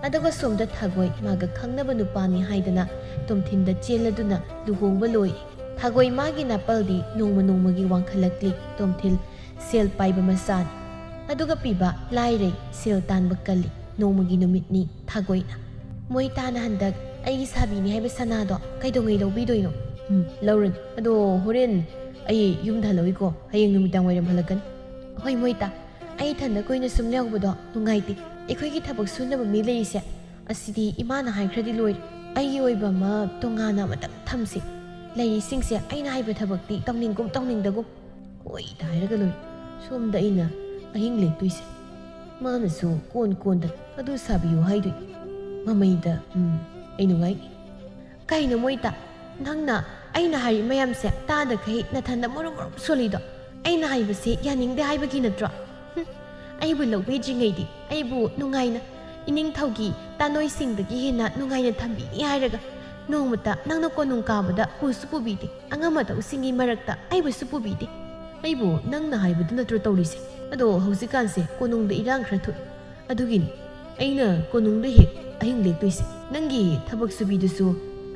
ꯑꯗꯨꯒ ꯁꯣꯝꯗ ꯊꯥꯒꯣꯏ ꯃꯥꯒ ꯈꯪꯅꯕ ꯅꯨꯄꯥꯅꯤ ꯍꯥꯏꯗꯅ ꯇꯣꯝꯊꯤꯟꯗ ꯆꯦꯜꯂꯗꯨꯅ ꯂꯨꯍꯣꯡꯕ ꯂꯣꯏꯔꯦ꯫ ꯊꯥꯒꯣꯏ ꯃꯥꯒꯤ ꯅꯥꯄꯜꯗꯤ ꯅꯣꯡꯃ ꯅꯣꯡꯃꯒꯤ ꯋꯥꯡꯈꯠꯂꯛꯂꯤ꯫ ꯇꯣꯝꯊꯤꯜ ꯁꯦꯜ ꯄꯥꯏꯕ ꯃꯆꯥꯅꯤ꯫ ꯑꯗꯨꯒ ꯄꯤꯕ ꯂꯥꯏꯔꯩ, ꯁꯦꯜ ꯇꯥꯟꯕ ꯀꯜꯂꯤ꯫ ꯅꯣꯡꯃꯒꯤ ꯅꯨꯃꯤꯠꯅꯤ ꯊꯥꯒꯣꯏꯅ꯫ "ꯃꯣꯏ ꯇꯥꯅ ꯍꯟꯗꯛ ꯑꯩꯒꯤ ꯁꯥꯕꯤꯅꯤ ꯍꯥꯏꯕ ꯁꯅꯥꯗꯣ ꯀꯩꯗꯧꯉꯩ ꯂꯧꯕꯤꯗꯣꯏꯅꯣ?" "ꯎꯝ, ꯂꯧꯔꯅꯤ꯫ ꯑꯗꯣ ꯍꯣꯔꯦꯟ ꯑꯩ ꯌꯨꯝꯗ ꯍꯜꯂꯛꯏꯀꯣ꯫ ꯍꯌꯦꯡ ꯅꯨꯃꯤꯗꯥꯡ ꯋꯥꯏꯔꯝ ꯍꯜꯂꯛꯀꯅꯤ꯫" "ꯍꯣꯏ ꯃꯣꯏꯇꯥ, ꯑꯩ ꯏꯊꯟꯗ ꯀꯨꯏꯅ ꯁꯨꯝ ꯂꯩꯍꯧꯕꯗꯣ ꯅꯨꯡꯉꯥꯏꯇꯦ꯫ ꯑꯩꯈꯣꯏꯒꯤ ꯊꯕꯛ ꯁꯨꯅꯕ ꯃꯤ ꯂꯩꯔꯤꯁꯦ ꯑꯁꯤꯗꯤ ꯏꯃꯥꯅ ꯍꯥꯏꯈ꯭ꯔꯗꯤ ꯂꯣꯏꯔꯦ꯫ ꯑꯩꯒꯤ ꯑꯣꯏꯕ ꯑꯃ ꯇꯣꯉꯥꯟꯅ ꯑꯃꯇꯪ ꯊꯝꯁꯤ꯫ ꯂꯩꯔꯤꯁꯤꯡꯁꯦ ꯑꯩꯅ ꯍꯥꯏꯕ ꯊꯕꯛꯇꯤ ꯇꯧꯅꯤꯡꯒꯨꯝ ꯇꯧꯅꯤꯡꯗꯒꯨꯝ ꯍꯣꯏꯗ ꯍꯥꯏꯔꯒ ꯂꯣꯏꯔꯦ꯫ ꯁꯣꯝꯗ ꯑꯩꯅ ꯑꯍꯤꯡ ꯂꯦꯛꯇꯣꯏꯁꯦ꯫ ꯃꯥꯅꯁꯨ ꯀꯣꯟ ꯀꯣꯟꯗ ꯑꯗꯨ ꯁꯥꯕꯤꯌꯨ ꯍꯥꯏꯗꯣꯏꯅꯤ꯫ ꯃꯃꯩꯗ, ꯎꯝ, ꯑꯩ ꯅꯨꯡꯉꯥꯏꯅꯤ꯫" "ꯀꯩꯅꯣ ꯃꯣꯏꯇꯥ, ꯅꯪꯅ ꯑꯩꯅ ꯍꯥꯏꯔꯤ ꯃꯌꯥꯝꯁꯦ ꯇꯥꯗꯈꯩ ꯅꯊꯟꯗ ꯃꯨꯔꯨꯝ ꯃꯨꯔꯨꯝ ꯁꯣꯜꯂꯤꯗꯣ? ꯑꯩꯅ ꯍꯥꯏꯕꯁꯦ ꯌꯥꯅꯤꯡꯗꯦ ꯍꯥꯏꯕꯒꯤ ꯅꯠꯇ꯭ꯔꯣ? ꯍꯨꯝ, ꯑꯩꯕꯨ ꯂꯧꯕꯤꯗ꯭ꯔꯤꯉꯩꯗꯤ ꯑꯩꯕꯨ ꯅꯨꯡꯉꯥꯏꯅ ꯏꯅꯤꯡꯊꯧꯒꯤ ꯇꯥꯅꯣꯏꯁꯤꯡꯗꯒꯤ ꯍꯦꯟꯅ ꯅꯨꯡꯉꯥꯏꯅ ꯊꯝꯕꯤꯅꯤ ꯍꯥꯏꯔꯒ ꯅꯣꯡꯃꯇ ꯅꯪꯅ ꯀꯣꯅꯨꯡ ꯀꯥꯕꯗ ꯄꯨꯁꯨ ꯄꯨꯕꯤꯗꯦ, ꯑꯉꯝ ꯑꯇꯧꯁꯤꯡꯒꯤ ꯃꯔꯛꯇ ꯑꯩꯕꯨꯁꯨ ꯄꯨꯕꯤꯗꯦ꯫" "ꯑꯩꯕꯨ ꯅꯪꯅ ꯍꯥꯏꯕꯗꯨ ꯅꯠꯇ꯭ꯔꯣ ꯇꯧꯔꯤꯁꯦ? ꯑꯗꯣ ꯍꯧꯖꯤꯛꯀꯥꯟꯁꯦ ꯀꯣꯅꯨꯡꯗ ꯏꯔꯥꯡ ꯈꯔ ꯊꯣꯛꯏ, ꯑꯗꯨꯒꯤꯅꯤ꯫ ꯑꯩꯅ ꯀꯣꯅꯨꯡꯗ ꯍꯦꯛ ꯑꯍꯤꯡ ꯂꯦꯛꯇꯣꯏꯁꯦ꯫ ꯅꯪꯒꯤ ꯊꯕꯛ ꯁꯨꯕꯤꯗꯨꯁꯨ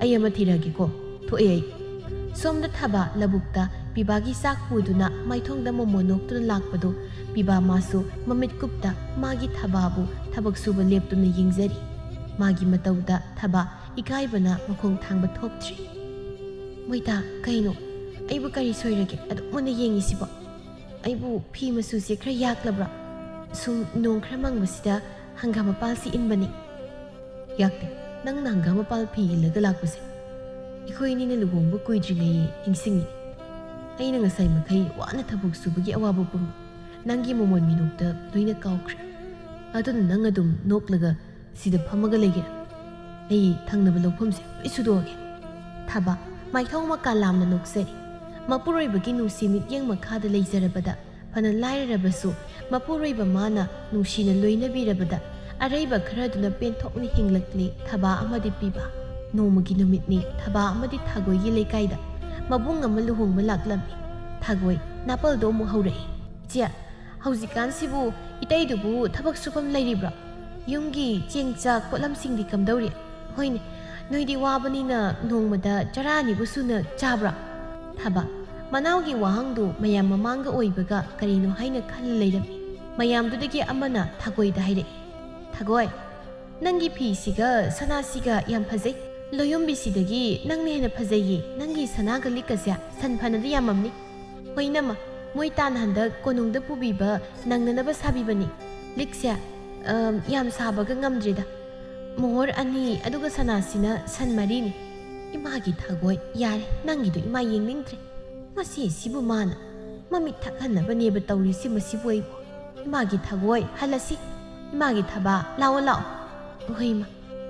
ꯑꯩ ꯑꯃ ꯊꯤꯔꯛꯑꯒꯦꯀꯣ꯫ ꯊꯣꯛꯑꯦ ꯑꯩ꯫" ꯁꯣꯝꯗ ꯊꯕꯥ ꯂꯧꯕꯨꯛꯇ ꯄꯤꯕꯥꯒꯤ ꯆꯥꯛ ꯄꯨꯗꯨꯅ ꯃꯥꯏꯊꯣꯡꯗ ꯃꯣꯃꯣꯟ ꯅꯣꯛꯇꯨꯅ ꯂꯥꯛꯄꯗꯨ ꯄꯤꯕꯥ ꯃꯥꯁꯨ ꯃꯃꯤꯠ ꯀꯨꯞꯇ ꯃꯥꯒꯤ ꯊꯕꯥꯕꯨ ꯊꯕꯛ ꯁꯨꯕ ꯂꯦꯞꯇꯨꯅ ꯌꯦꯡꯖꯔꯤ꯫ ꯃꯥꯒꯤ ꯃꯇꯧꯗ ꯊꯕꯥ ꯏꯀꯥꯏꯕꯅ ꯃꯈꯣꯡ ꯊꯥꯡꯕ ꯊꯣꯛꯇ꯭ꯔꯤ꯫ "ꯃꯣꯏꯇꯥ, ꯀꯩꯅꯣ? ꯑꯩꯕꯨ ꯀꯔꯤ ꯁꯣꯏꯔꯒꯦ ꯑꯗꯨꯛ ꯃꯨꯟꯅ ꯌꯦꯡꯉꯤꯁꯤꯕꯣ? ꯑꯩꯕꯨ ꯐꯤ ꯃꯆꯨꯁꯦ ꯈꯔ ꯌꯥꯛꯂꯕ꯭ꯔꯥ? ꯁꯨꯝ ꯅꯣꯡ ꯈꯔ ꯃꯪꯕꯁꯤꯗ ꯍꯪꯒꯥꯝ ꯃꯄꯥꯜꯁꯤ ꯏꯟꯕꯅꯤ꯫ ꯌꯥꯛꯇꯦ, ꯅꯪꯅ ꯍꯪꯒꯥꯝ ꯃꯄꯥꯜ ꯐꯤ ꯏꯜꯂꯒ ꯂꯥꯛꯄꯁꯦ ꯑꯩꯈꯣꯏ ꯑꯅꯤꯅ ꯂꯨꯍꯣꯡꯕ ꯀꯨꯏꯗ꯭ꯔꯤꯉꯩ ꯅꯤꯡꯁꯤꯡꯉꯤ꯫ ꯑꯩꯅ ꯉꯁꯥꯏ ꯃꯈꯩ ꯋꯥꯅ ꯊꯕꯛ ꯁꯨꯕꯒꯤ ꯑꯋꯥꯕ ꯄꯨꯝꯕ ꯅꯪꯒꯤ ꯃꯃꯣꯟ ꯃꯤꯅꯣꯛꯇ ꯂꯣꯏꯅ ꯀꯥꯎꯈ꯭ꯔꯦ꯫ ꯑꯗꯨꯅ ꯅꯪ ꯑꯗꯨꯝ ꯅꯣꯛꯂꯒ ꯁꯤꯗ ꯐꯝꯃꯒ ꯂꯩꯒꯦꯔꯥ? ꯑꯩ ꯊꯪꯅꯕ ꯂꯧꯐꯝꯁꯦ ꯂꯣꯏ ꯁꯨꯗꯣꯛꯑꯒꯦ꯫ ꯊꯕꯥ ꯃꯥꯏꯊꯣꯡ ꯃꯀꯥ ꯂꯥꯝꯅ ꯅꯣꯛꯆꯔꯤ꯫ ꯃꯄꯨꯔꯣꯏꯕꯒꯤ ꯅꯨꯡꯁꯤ ꯃꯤꯠꯌꯦꯡ ꯃꯈꯥꯗ ꯂꯩꯖꯔꯕꯗ ꯐꯅ ꯂꯥꯏꯔꯔꯕꯁꯨ ꯃꯄꯨꯔꯣꯏꯕ ꯃꯥꯅ ꯅꯨꯡꯁꯤꯅ ꯂꯣꯏꯅꯕꯤꯔꯕꯗ ꯑꯔꯩꯕ ꯈꯔꯗꯨꯅ ꯄꯦꯟꯊꯣꯛꯅ ꯍꯤꯡꯂꯛꯂꯤ ꯊꯕꯥ ꯑꯃꯗꯤ ꯄꯤꯕ꯫ ꯅꯣꯡꯃꯒꯤ ꯅꯨꯃꯤꯠꯅꯤ ꯊꯕꯥ ꯑꯃꯗꯤ ꯊꯥꯒꯣꯏꯒꯤ ꯂꯩꯀꯥꯏꯗ ꯃꯕꯨꯡ ꯑꯃ ꯂꯨꯍꯣꯡꯕ ꯂꯥꯛꯂꯝꯃꯤ꯫ ꯊꯥꯒꯣꯏ ꯅꯥꯄꯜꯗꯣ ꯑꯃꯨꯛ ꯍꯧꯔꯛꯏ꯫ "ꯏꯆꯦ, ꯍꯧꯖꯤꯛꯀꯥꯟꯁꯤꯕꯨ ꯏꯇꯩꯗꯨꯕꯨ ꯊꯕꯛ ꯁꯨꯐꯝ ꯂꯩꯔꯤꯕ꯭ꯔꯣ? ꯌꯨꯝꯒꯤ ꯆꯦꯡ ꯆꯥꯛ ꯄꯣꯠꯂꯝꯁꯤꯡꯗꯤ ꯀꯝꯗꯧꯔꯤ? ꯍꯣꯏꯅꯦ, ꯅꯣꯏꯗꯤ ꯋꯥꯕꯅꯤꯅ ꯅꯣꯡꯃꯗ ꯆꯔꯥ ꯑꯅꯤꯕꯨ ꯁꯨꯅ ꯆꯥꯕ꯭ꯔꯥ?" ꯊꯕꯥ ꯃꯅꯥꯎꯒꯤ ꯋꯥꯍꯪꯗꯨ ꯃꯌꯥꯝ ꯃꯃꯥꯡꯒ ꯑꯣꯏꯕꯒ ꯀꯔꯤꯅꯣ ꯍꯥꯏꯅ ꯈꯜꯂ ꯂꯩꯔꯝꯃꯤ꯫ ꯃꯌꯥꯝꯗꯨꯗꯒꯤ ꯑꯃꯅ ꯊꯥꯒꯣꯏꯗ ꯍꯥꯏꯔꯛꯏ꯫ "ꯊꯥꯒꯣꯏ, ꯅꯪꯒꯤ ꯐꯤꯁꯤꯒ ꯁꯅꯥꯁꯤꯒ ꯌꯥꯝ ꯐꯖꯩ꯫ ꯂꯣꯌꯨꯝꯕꯤꯁꯤꯗꯒꯤ ꯅꯪꯅ ꯍꯦꯟꯅ ꯐꯖꯩꯌꯦ꯫ ꯅꯪꯒꯤ ꯁꯅꯥꯒ ꯂꯤꯛꯀꯁꯦ ꯁꯟ ꯐꯅꯗꯤ ꯌꯥꯝꯃꯝꯅꯤ꯫ ꯍꯣꯏ ꯏꯅꯝꯃ, ꯃꯣꯏ ꯇꯥꯟ ꯍꯟꯗꯛ ꯀꯣꯅꯨꯡꯗ ꯄꯨꯕꯤꯕ ꯅꯪꯅꯅꯕ ꯁꯥꯕꯤꯕꯅꯤ꯫ ꯂꯤꯛꯁꯦ, ꯑꯝ, ꯌꯥꯝ ꯁꯥꯕꯒ ꯉꯝꯗ꯭ꯔꯤꯗ꯫ ꯃꯣꯍꯣꯔ ꯑꯅꯤ, ꯑꯗꯨꯒ ꯁꯅꯥꯁꯤꯅ ꯁꯟ ꯃꯔꯤꯅꯤ꯫ ꯏꯃꯥꯒꯤ ꯊꯥꯒꯣꯏ, ꯌꯥꯔꯦ, ꯅꯪꯒꯤꯗꯣ ꯏꯃꯥ ꯌꯦꯡꯅꯤꯡꯗ꯭ꯔꯦ꯫ ꯃꯁꯤ ꯁꯤꯕꯨ ꯃꯥꯅ ꯃꯃꯤꯠ ꯊꯛꯍꯟꯅꯕꯅꯦꯕ ꯇꯧꯔꯤꯁꯤ ꯃꯁꯤꯕꯨ ꯑꯩꯕꯨ꯫ ꯏꯃꯥꯒꯤ ꯊꯥꯒꯣꯏ, ꯍꯜꯂꯁꯤ꯫ ꯏꯃꯥꯒꯤ ꯊꯕꯥ, ꯂꯥꯛꯑꯣ, ꯂꯥꯛꯑꯣ꯫ ꯍꯣꯏ ꯏꯃꯥ꯫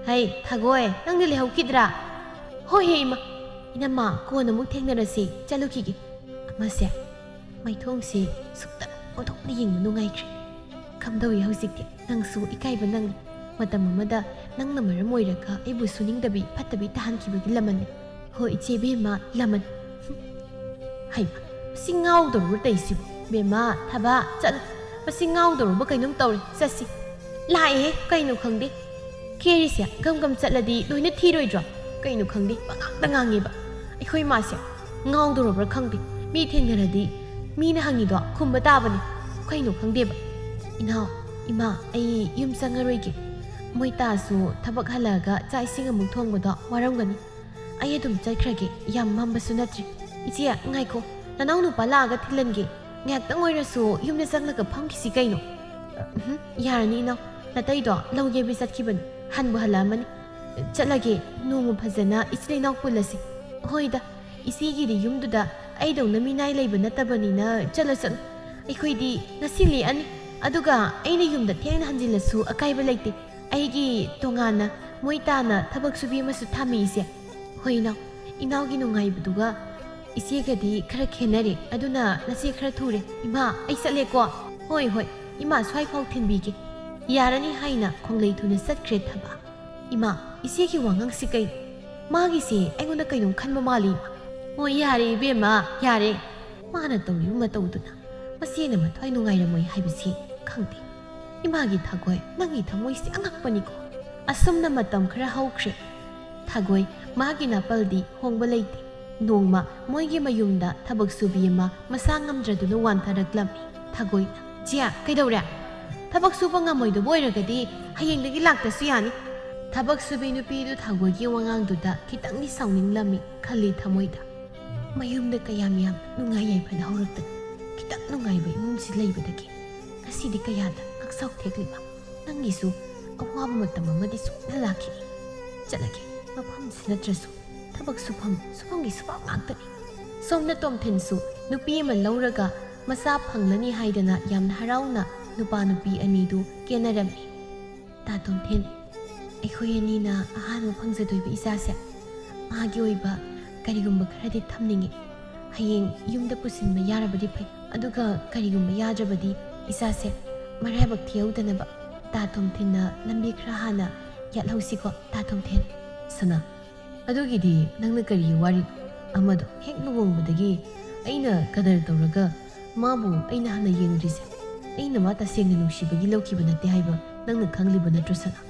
ꯍꯩ, ꯊꯥꯒꯣꯏ, ꯅꯪꯗꯤ ꯂꯩꯍꯧꯈꯤꯗ꯭ꯔꯥ? ꯍꯣꯏ ꯍꯦ ꯏꯃꯥ꯫ ꯏꯅꯝꯃ, ꯀꯣꯟꯅ ꯑꯃꯨꯛ ꯊꯦꯡꯅꯔꯁꯤ, ꯆꯠꯂꯨꯈꯤꯒꯦ꯫ ꯑꯃꯁꯦ ꯃꯥꯏꯊꯣꯡꯁꯤ ꯁꯨꯛꯇꯪ ꯑꯣꯟꯊꯣꯛꯅ ꯌꯦꯡꯕ ꯅꯨꯡꯉꯥꯏꯈ꯭ꯔꯦ꯫ ꯀꯝꯗꯧꯏ ꯍꯧꯖꯤꯛꯇꯤ? ꯅꯪꯁꯨ ꯏꯀꯥꯏꯕ ꯅꯪ꯫ ꯃꯇꯝ ꯑꯃꯗ ꯅꯪꯅ ꯃꯔꯝ ꯑꯣꯏꯔꯒ ꯑꯩꯕꯨ ꯁꯨꯅꯤꯡꯗꯕꯤ ꯐꯠꯇꯕꯤ ꯇꯥꯍꯟꯈꯤꯕꯒꯤ ꯂꯃꯟꯅꯤ꯫ ꯍꯣ ꯏꯆꯦ ꯕꯦꯝꯃ, ꯂꯃꯟ꯫ ꯍꯩꯃꯥ, ꯃꯁꯤ ꯉꯥꯎꯗꯧꯔꯕ ꯇꯧꯏꯁꯤꯕꯨ? ꯕꯦꯝꯃ, ꯊꯕꯥ, ꯆꯠꯂꯨ꯫ ꯃꯁꯤ ꯉꯥꯎꯗꯧꯔꯕ ꯀꯩꯅꯣꯝ ꯇꯧꯔꯦ꯫ ꯆꯠꯁꯤ꯫ ꯂꯥꯛꯑꯦꯍꯦ, ꯀꯩꯅꯣ ꯈꯪꯗꯦ꯫ ꯈꯦꯔꯤꯁꯦ ꯒꯝ ꯒꯝ ꯆꯠꯂꯗꯤ ꯂꯣꯏꯅ ꯊꯤꯔꯣꯏꯗ꯭ꯔꯣ? ꯀꯩꯅꯣ ꯈꯪꯗꯦ, ꯄꯉꯥꯡꯗ ꯉꯥꯡꯉꯦꯕ꯫ ꯑꯩꯈꯣꯏ ꯃꯥꯁꯦ ꯉꯥꯎꯗꯧꯔꯕ꯭ꯔꯥ ꯈꯪꯗꯦ꯫ ꯃꯤ ꯊꯦꯡꯅꯔꯗꯤ ꯃꯤꯅ ꯍꯪꯉꯤꯗꯣ ꯈꯨꯝꯕ ꯇꯥꯕꯅꯤ꯫ ꯀꯩꯅꯣ ꯈꯪꯗꯦꯕ꯫ ꯏꯅꯥꯎ, ꯏꯃꯥ, ꯑꯩ ꯌꯨꯝ ꯆꯪꯉꯔꯣꯏꯒꯦ꯫ ꯃꯣꯏ ꯇꯥꯁꯨ ꯊꯕꯛ ꯍꯜꯂꯛꯑꯒ ꯆꯥꯛ ꯏꯁꯤꯡ ꯑꯃꯨꯛ ꯊꯣꯡꯕꯗꯣ ꯋꯥꯔꯝꯒꯅꯤ꯫ ꯑꯩ ꯑꯗꯨꯝ ꯆꯠꯈ꯭ꯔꯒꯦ, ꯌꯥꯝ ꯃꯝꯕꯁꯨ ꯅꯠꯇ꯭ꯔꯤ꯫ ꯏꯆꯦ, ꯉꯥꯏꯈꯣ, ꯅꯅꯥꯎ ꯅꯨꯄꯥ ꯂꯥꯛꯑꯒ ꯊꯤꯜꯍꯟꯒꯦ꯫ ꯉꯥꯏꯍꯥꯛꯇꯪ ꯑꯣꯏꯔꯁꯨ ꯌꯨꯝꯗ ꯆꯪꯂꯒ ꯐꯝꯈꯤꯁꯤ ꯀꯩꯅꯣ꯫ ꯎꯝꯍꯨꯝ, ꯌꯥꯔꯅꯤ ꯏꯅꯥꯎ꯫ ꯅꯇꯩꯗꯣ ꯂꯧ ꯌꯩꯕ ꯆꯠꯈꯤꯕꯅꯤ, ꯍꯟꯕꯨ ꯍꯜꯂꯛꯑꯝꯃꯅꯤ꯫ ꯆꯠꯂꯒꯦ, ꯅꯣꯡꯃ ꯐꯖꯅ ꯏꯆꯤꯜ ꯏꯅꯥꯎ ꯄꯨꯜꯂꯁꯤ꯫ ꯍꯣꯏꯗ, ꯏꯆꯦꯒꯤꯗꯤ ꯌꯨꯝꯗꯨꯗ ꯑꯩꯗꯧꯅ ꯃꯤꯅꯥꯏ ꯂꯩꯕ ꯅꯠꯇꯕꯅꯤꯅ ꯆꯠꯂ ꯆꯠꯂꯨ꯫ ꯑꯩꯈꯣꯏꯗꯤ ꯉꯁꯤ ꯂꯦꯛꯑꯅꯤ, ꯑꯗꯨꯒ ꯑꯩꯅ ꯌꯨꯝꯗ ꯊꯦꯡꯅ ꯍꯟꯖꯤꯜꯂꯁꯨ ꯑꯀꯥꯏꯕ ꯂꯩꯇꯦ꯫ ꯑꯩꯒꯤ ꯇꯣꯉꯥꯟꯅ ꯃꯣꯏ ꯇꯥꯅ ꯊꯕꯛ ꯁꯨꯕꯤ ꯑꯃꯁꯨ ꯊꯝꯃꯤ, ꯏꯆꯦ꯫ ꯍꯣꯏ ꯏꯅꯥꯎ, ꯏꯅꯥꯎꯒꯤ ꯅꯨꯡꯉꯥꯏꯕꯗꯨꯒ ꯏꯆꯦꯒꯗꯤ ꯈꯔ ꯈꯦꯠꯅꯔꯦ, ꯑꯗꯨꯅ ꯅꯆꯦ ꯈꯔ ꯊꯨꯔꯦ꯫ ꯏꯃꯥ, ꯑꯩ ꯆꯠꯂꯦꯀꯣ꯫ ꯍꯣꯏ ꯍꯣꯏ, ꯏꯃꯥ ꯁ꯭ꯋꯥꯏꯐꯥꯎ ꯊꯤꯟꯕꯤꯒꯦ꯫ ꯌꯥꯔꯅꯤ ꯍꯥꯏꯅ ꯈꯣꯡꯂꯩ ꯊꯨꯅ ꯆꯠꯈ꯭ꯔꯦ ꯊꯕꯥ꯫ ꯏꯃꯥ, ꯏꯆꯦꯒꯤ ꯋꯥꯉꯥꯡꯁꯤ ꯀꯩ? ꯃꯥꯒꯤꯁꯦ ꯑꯩꯉꯣꯟꯗ ꯀꯩꯅꯣꯝ ꯈꯟꯕ ꯃꯥꯜꯂꯤ꯫ ꯍꯣꯏ ꯌꯥꯔꯦ ꯏꯕꯦꯝꯃ, ꯌꯥꯔꯦ꯫ ꯃꯥꯅ ꯇꯧꯔꯤꯕ ꯃꯇꯧꯗꯨꯅ ꯃꯆꯦꯅ ꯃꯊ꯭ꯋꯥꯏ ꯅꯨꯡꯉꯥꯏꯔꯝꯃꯣꯏ ꯍꯥꯏꯕꯁꯤ ꯈꯪꯗꯦ꯫ ꯏꯃꯥꯒꯤ ꯊꯥꯒꯣꯏ, ꯅꯪꯒꯤ ꯊꯃꯣꯏꯁꯤ ꯑꯉꯛꯄꯅꯤꯀꯣ꯫ ꯑꯁꯨꯝꯅ ꯃꯇꯝ ꯈꯔ ꯍꯧꯈ꯭ꯔꯦ꯫ ꯊꯥꯒꯣꯏ, ꯃꯥꯒꯤ ꯅꯥꯄꯜꯗꯤ ꯍꯣꯡꯕ ꯂꯩꯇꯦ꯫ ꯅꯣꯡꯃ ꯃꯣꯏꯒꯤ ꯃꯌꯨꯝꯗ ꯊꯕꯛ ꯁꯨꯕꯤ ꯑꯃ ꯃꯁꯥ ꯉꯝꯗ꯭ꯔꯗꯨꯅ ꯋꯥꯟꯊꯔꯛꯂꯝꯃꯤ꯫ ꯊꯥꯒꯣꯏꯅ, "ꯆꯦ, ꯀꯩꯗꯧꯔꯦ? ꯊꯕꯛ ꯁꯨꯕ ꯉꯝꯃꯣꯏꯗꯕ ꯑꯣꯏꯔꯒꯗꯤ ꯍꯌꯦꯡꯗꯒꯤ ꯂꯥꯛꯇ꯭ꯔꯁꯨ ꯌꯥꯅꯤ"꯫ ꯊꯕꯛ ꯁꯨꯕꯤ ꯅꯨꯄꯤꯗꯨ ꯊꯥꯒꯣꯏꯒꯤ ꯋꯥꯉꯥꯡꯗꯨꯗ ꯈꯤꯇꯪꯗꯤ ꯁꯥꯎꯅꯤꯡꯂꯝꯃꯤ ꯈꯜꯂꯤ ꯊꯃꯣꯏꯗ꯫ ꯃꯌꯨꯝꯗ ꯀꯌꯥꯝ ꯌꯥꯝ ꯅꯨꯡꯉꯥꯏ ꯌꯥꯏꯐꯅ ꯍꯧꯔꯛꯇꯅ ꯈꯤꯇꯪ ꯅꯨꯡꯉꯥꯏꯕ ꯏꯃꯨꯡꯁꯤ ꯂꯩꯕꯗꯒꯤ ꯉꯁꯤꯗꯤ ꯀꯌꯥꯗ ꯉꯛꯆꯥꯎ ꯊꯦꯛꯂꯤꯕ꯫ ꯅꯪꯒꯤꯁꯨ ꯑꯋꯥꯕ ꯃꯇꯝ ꯑꯃꯗꯤ ꯁꯣꯏꯗꯅ ꯂꯥꯛꯈꯤꯅꯤ꯫ ꯆꯠꯂꯒꯦ, ꯃꯐꯝꯁꯤ ꯅꯠꯇ꯭ꯔꯁꯨ ꯊꯕꯛ ꯁꯨꯐꯝ, ꯁꯨꯐꯝꯒꯤ ꯁꯨꯐꯝ ꯉꯥꯛꯇꯅꯤ꯫ ꯁꯣꯝꯗ ꯇꯣꯝꯊꯤꯟꯁꯨ ꯅꯨꯄꯤ ꯑꯃ ꯂꯧꯔꯒ ꯃꯆꯥ ꯐꯪꯂꯅꯤ ꯍꯥꯏꯗꯅ ꯌꯥꯝꯅ ꯍꯔꯥꯎꯅ ꯅꯨꯄꯥ ꯅꯨꯄꯤ ꯑꯅꯤꯗꯨ ꯀꯦꯅꯔꯝꯃꯤ꯫ "ꯇꯥ ꯇꯣꯝꯊꯤꯟ, ꯑꯩꯈꯣꯏ ꯑꯅꯤꯅ ꯑꯍꯥꯟꯕ ꯐꯪꯖꯗꯣꯏꯕ ꯏꯆꯥꯁꯦ ꯃꯥꯒꯤ ꯑꯣꯏꯕ ꯀꯔꯤꯒꯨꯝꯕ ꯈꯔꯗꯤ ꯊꯝꯅꯤꯡꯉꯤ꯫ ꯍꯌꯦꯡ ꯌꯨꯝꯗ ꯄꯨꯁꯤꯟꯕ ꯌꯥꯔꯕꯗꯤ ꯐꯩ, ꯑꯗꯨꯒ ꯀꯔꯤꯒꯨꯝꯕ ꯌꯥꯗ꯭ꯔꯕꯗꯤ ꯏꯆꯥꯁꯦ ꯃꯔꯥꯏꯕꯛ ꯊꯤꯍꯧꯗꯅꯕ ꯇꯥ ꯇꯣꯝꯊꯤꯟꯅ ꯂꯝꯕꯤ ꯈꯔ ꯍꯥꯟꯅ ꯌꯥꯠꯍꯧꯁꯤꯀꯣ, ꯇꯥ ꯇꯣꯝꯊꯤꯟ"꯫ "ꯁꯅꯥ, ꯑꯗꯨꯒꯤꯗꯤ ꯅꯪꯅ ꯀꯔꯤꯒꯤ ꯋꯥꯔꯤ? ꯑꯃꯗꯣ ꯍꯦꯛ ꯂꯨꯍꯣꯡꯕꯗꯒꯤ ꯑꯩꯅ ꯀꯗꯔ ꯇꯧꯔꯒ ꯃꯥꯕꯨ ꯑꯩꯅ ꯍꯥꯟꯅ ꯌꯦꯡꯗ꯭ꯔꯤꯁꯦ, ꯑꯩꯅ ꯃꯥ ꯇꯁꯦꯡꯅ ꯅꯨꯡꯁꯤꯕꯒꯤ ꯂꯧꯈꯤꯕ ꯅꯠꯇꯦ ꯍꯥꯏꯕ ꯅꯪꯅ ꯈꯪꯂꯤꯕ ꯅꯠꯇ꯭ꯔꯣ ꯁꯅꯥ?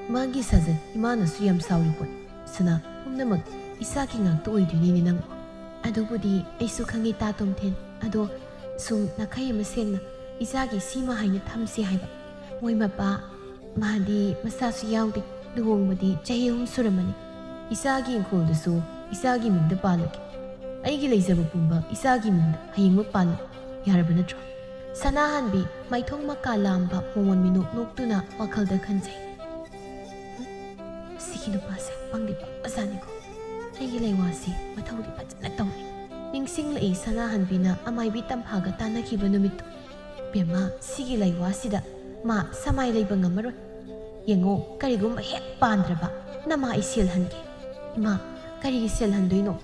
ꯃꯥꯒꯤ ꯁꯥꯖꯠ ꯏꯃꯥꯅꯁꯨ ꯌꯥꯝ ꯁꯥꯎꯔꯤ ꯄꯣꯠꯅꯤ꯫ ꯁꯅꯥ, ꯄꯨꯝꯅꯃꯛ ꯏꯆꯥꯒꯤ ꯉꯥꯛꯇ ꯑꯣꯏꯗꯣꯏꯅꯤꯅꯦ ꯅꯪꯕꯨ"꯫ "ꯑꯗꯨꯕꯨꯗꯤ ꯑꯩꯁꯨ ꯈꯪꯉꯤ ꯇꯥ ꯇꯣꯝꯊꯤꯟ, ꯑꯗꯣ ꯁꯨꯝ ꯅꯥꯈꯩ ꯑꯃ ꯁꯦꯡꯅ ꯏꯆꯥꯒꯤ ꯁꯤꯃ ꯍꯥꯏꯅ ꯊꯝꯁꯤ ꯍꯥꯏꯕ꯫ ꯃꯣꯏ ꯃꯄꯥ, ꯃꯥꯗꯤ ꯃꯆꯥꯁꯨ ꯌꯥꯎꯗꯦ, ꯂꯨꯍꯣꯡꯕꯗꯤ ꯆꯍꯤ ꯑꯍꯨꯝ ꯁꯨꯔꯝꯃꯅꯤ꯫ ꯏꯆꯥꯒꯤ ꯏꯪꯈꯣꯜꯗꯨꯁꯨ ꯏꯆꯥꯒꯤ ꯃꯤꯡꯗ ꯄꯥꯜꯂꯒꯦ꯫ ꯑꯩꯒꯤ ꯂꯩꯖꯕ ꯄꯨꯝꯕ ꯏꯆꯥꯒꯤ ꯃꯤꯡꯗ ꯍꯌꯦꯡꯃꯛ ꯄꯥꯜꯂꯒꯦ꯫ ꯌꯥꯔꯕ ꯅꯠꯇ꯭ꯔꯣ?" ꯁꯅꯥꯍꯟꯕꯤ ꯃꯥꯏꯊꯣꯡ ꯃꯀꯥ ꯂꯥꯝꯕ ꯃꯣꯃꯣꯟ ꯃꯤꯅꯣꯛ ꯅꯣꯛꯇꯨꯅ ꯋꯥꯈꯜꯗ ꯈꯟꯖꯩ꯫ "ꯁꯤꯒꯤ ꯅꯨꯄꯥꯁꯦ ꯄꯪꯗꯤ ꯄꯪꯕꯖꯥꯠꯅꯤꯀꯣ꯫ ꯑꯩꯒꯤ ꯂꯩꯋꯥꯁꯤ ꯃꯊꯧꯗꯤ ꯐꯖꯅ ꯇꯧꯏ"꯫ ꯅꯤꯡꯁꯤꯡꯂꯛꯏ ꯁꯅꯥꯍꯟꯕꯤꯅ ꯑꯃꯥꯏꯕꯤ ꯇꯝꯐꯥꯒ ꯇꯥꯟꯅꯈꯤꯕ ꯅꯨꯃꯤꯠꯇꯨ꯫ "ꯕꯦꯝꯃ, ꯁꯤꯒꯤ ꯂꯩꯋꯥꯁꯤꯗ ꯃꯥ ꯁꯃꯥꯏ ꯂꯩꯕ ꯉꯝꯃꯔꯣꯏ꯫ ꯌꯦꯡꯉꯣ, ꯀꯔꯤꯒꯨꯝꯕ ꯍꯦꯛ ꯄꯥꯟꯗ꯭ꯔꯕ ꯅꯃꯥ ꯑꯩ ꯁꯦꯜꯍꯟꯒꯦ"꯫ "ꯏꯃꯥ, ꯀꯔꯤꯒꯤ ꯁꯦꯜꯍꯟꯗꯣꯏꯅꯣ?